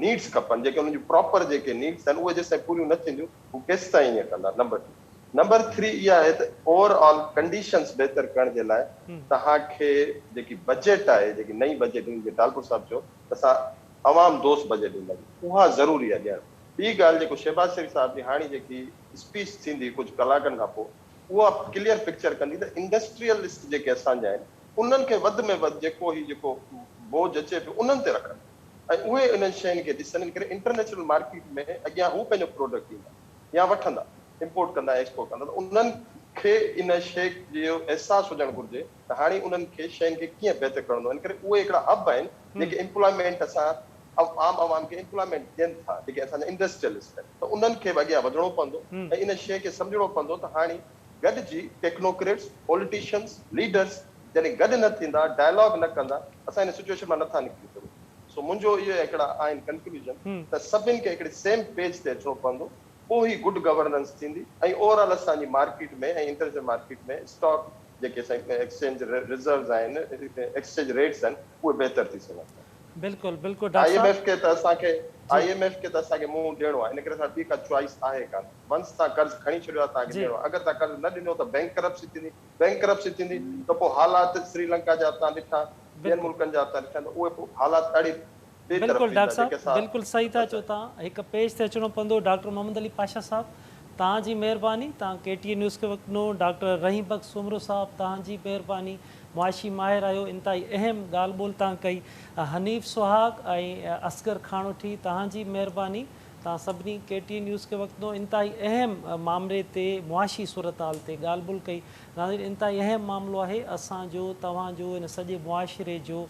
نيڊس کپن جيڪي انهن جون پراپر جيڪي نيڊس آهن اهي جيستائين پوريون نه ٿينديون هو ڪيستائين ائين ڪندا نمبر ٽو نمبر ٿري اها آهي ته اوور آل ڪنڊيشنس بهتر ڪرڻ جي لاء توهان کي جيڪي بجيٽ آهي جيڪي نئين بجيٽ ايندي جيئن ٽالپر صاحب چيو ته اسان عوام دوست بجيٽ ڏينداسين اها ضروري آهي ڏيڻ. ٻي ڳالهه جيڪو شهباز شريف صاحب جي هاڻي جيڪي اسپيچ ٿيندي ڪجهه ڪلاڪن کان پوء اها ڪليئر پڪچر ڪندي ته انڊسٽريلسٽ جيڪي اسان جا آهن انهن کي وڌ ۾ وڌ جيڪو هي جيڪو بوجه اچي پيو انهن تي رکن ۽ اهي انهن شين کي ڏسن ان ڪري انٽرنيشنل مارڪيٽ ۾ اڳيان هو پنهنجو پروڊڪٽ ڏيندا يا وٺندا امپورٽ ڪندا ۽ ايڪسپورٽ ڪندا ته انهن کي ان شيء جو احساس هجڻ گهرجي ته هاڻي انهن کي شين کي ڪيئن بهتر ڪرڻو آهي ان ڪري اهي هڪڙا هب آهن جيڪي ايمپلائمينٽ اسان عام عوام کي ايمپلائمينٽ ڏين ٿا جيڪي اسان جا انڊسٽريلسٽ آهن ته انهن کي به اڳيان وڌڻو پوندو ۽ ان شيء کي سمجهڻو پوندو ته هاڻي گڏجي ٽيڪنوڪريٽس، پوليٽيشنز، ليڊرز جڏهن گڏ نه ٿيندا، ڊائلاگ نه ڪندا اسان ان سچوئيشن مان نٿا نڪري سگهون سو منهنجو اهي هڪڙا آهن ڪنڪلوزن ته سڀن کي هڪڙي سيم پيج تي اچڻو پوندو پوء ئي گڊ گورننس ٿيندي ۽ اوور آل اسان جي مارڪيٽ ۾ ۽ انٽرنيشنل مارڪيٽ ۾ اسٽاڪ جيڪي اسان جي ايڪسچينج ريزروز آهن ايڪسچينج ريٽس آهن اهي بهتر ٿي سگهن ٿا. بلڪل بلڪل آء ڊاڪٽر ايم صاحب. ايف کي ته اسان کي جي. I M F کي ته اسان کي منهن ڏيڻو آهي ان ڪري اسان وٽ ٻي ڪا چوائس آهي ڪانه ونس توهان قرض کڻي ڇڏيو آهي توهان کي جي. ڏيڻو آهي اگر توهان قرض نه ڏنو ته بينڪ ڪرپسي ٿيندي بينڪ ڪرپسي ٿيندي ته پوء حالات سري لنڪا جا توهان ڏٺا ٻين بلڪل. ملڪن جا توهان ڏٺا ته اهي پوء حالات اهڙي ٻئي طرف بلڪل ويندا ڊاڪٽر جيڪي صاحب اسان بلڪل صحيح نٿا ٿا چئو چاهيون. توهان هڪ پيج تي اچڻو پوندو ڊاڪٽر محمد علي پاشا صاحب توهان جي مهرباني توهان ڪي ٽي اين نيوز کي وقت ڏنو ڊاڪٽر رحيم بخش سومرو صاحب توهان جي مهرباني معاشي ماهر آهيو انتهائي اهم ڳالهه ٻولهه توهان ڪئي حنيف سهاڳ ۽ اصغر کاڻوٺي توهان جي مهرباني توهان سڀني ڪي ٽي اين نيوز کي وقت ڏنو انتهائي اهم مامري تي معاشي صورتحال تي ڳالهه ٻولهه ڪئي ناظرين انتهائي اهم معاملو آهي اسان جو توهان جو هن سڄي معاشري جو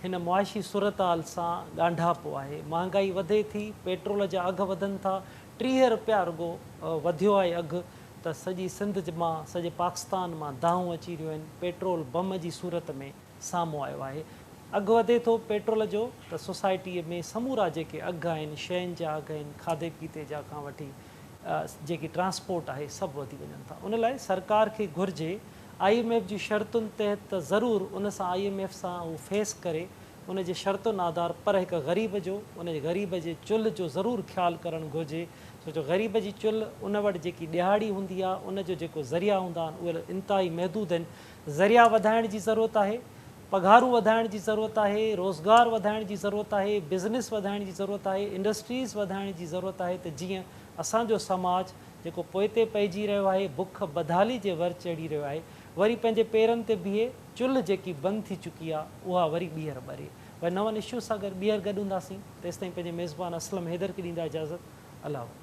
هن معاشي صورتحال سان ڳانڍاپو آهي مهانگائي وڌي ٿي پيٽرول جا اگهه وڌن ٿا 30 رپيا رڳو وڌيو آهي اگهه ته سڄي سنڌ مان سڄي پاڪستان مان دانهون اچي رهيون آهن پيٽرول بم جي صورت ۾ سامهون آيو آهي اگهه وڌي ٿو پيٽرول جو ته سوسائٽي ۾ سمورا جيڪي اگهه آهن شين جا اگهه آهن کاڌي پيتي جا کان وٺي جيڪي ٽرانسپورٽ آهي سڀ وڌي وڃن ٿا ان لاء سرڪار کي گهرجي I M F جي شرطن تحت ته ضرور ان سان I M F سان هو فيس ڪري ان جي شرطن آڌار پر هڪ غريب جو ان غريب جي چلهه جو ضرور خيال ڪرڻ گهرجي ڇو جو غريب جي چلهه ان وٽ جيڪي ڏهاڙي هوندي آهي ان جو جيڪو ذريعا هوندا آهن اهي انتهائي محدود آهن ذريعا وڌائڻ جي ضرورت آهي پگهارون وڌائڻ جي ضرورت آهي روزگار وڌائڻ جي ضرورت آهي بزنس وڌائڻ جي ضرورت آهي انڊسٽريز وڌائڻ جي ضرورت آهي ته جيئن اسان جو سماج جيڪو پوئتي پئجي رهيو آهي، بک بدحالي جي ور چڙهي رهيو آهي، وري پنهنجي پيرن تي بيهي، چلهه جيڪي بند ٿي چڪي آ، اها وري ٻيهر ٻري. وري نون اشوز سان گڏ ٻيهر گڏ هونداسين، تيستائين پنهنجي ميزبان اسلم حيدر کي ڏيندا اجازت. الله.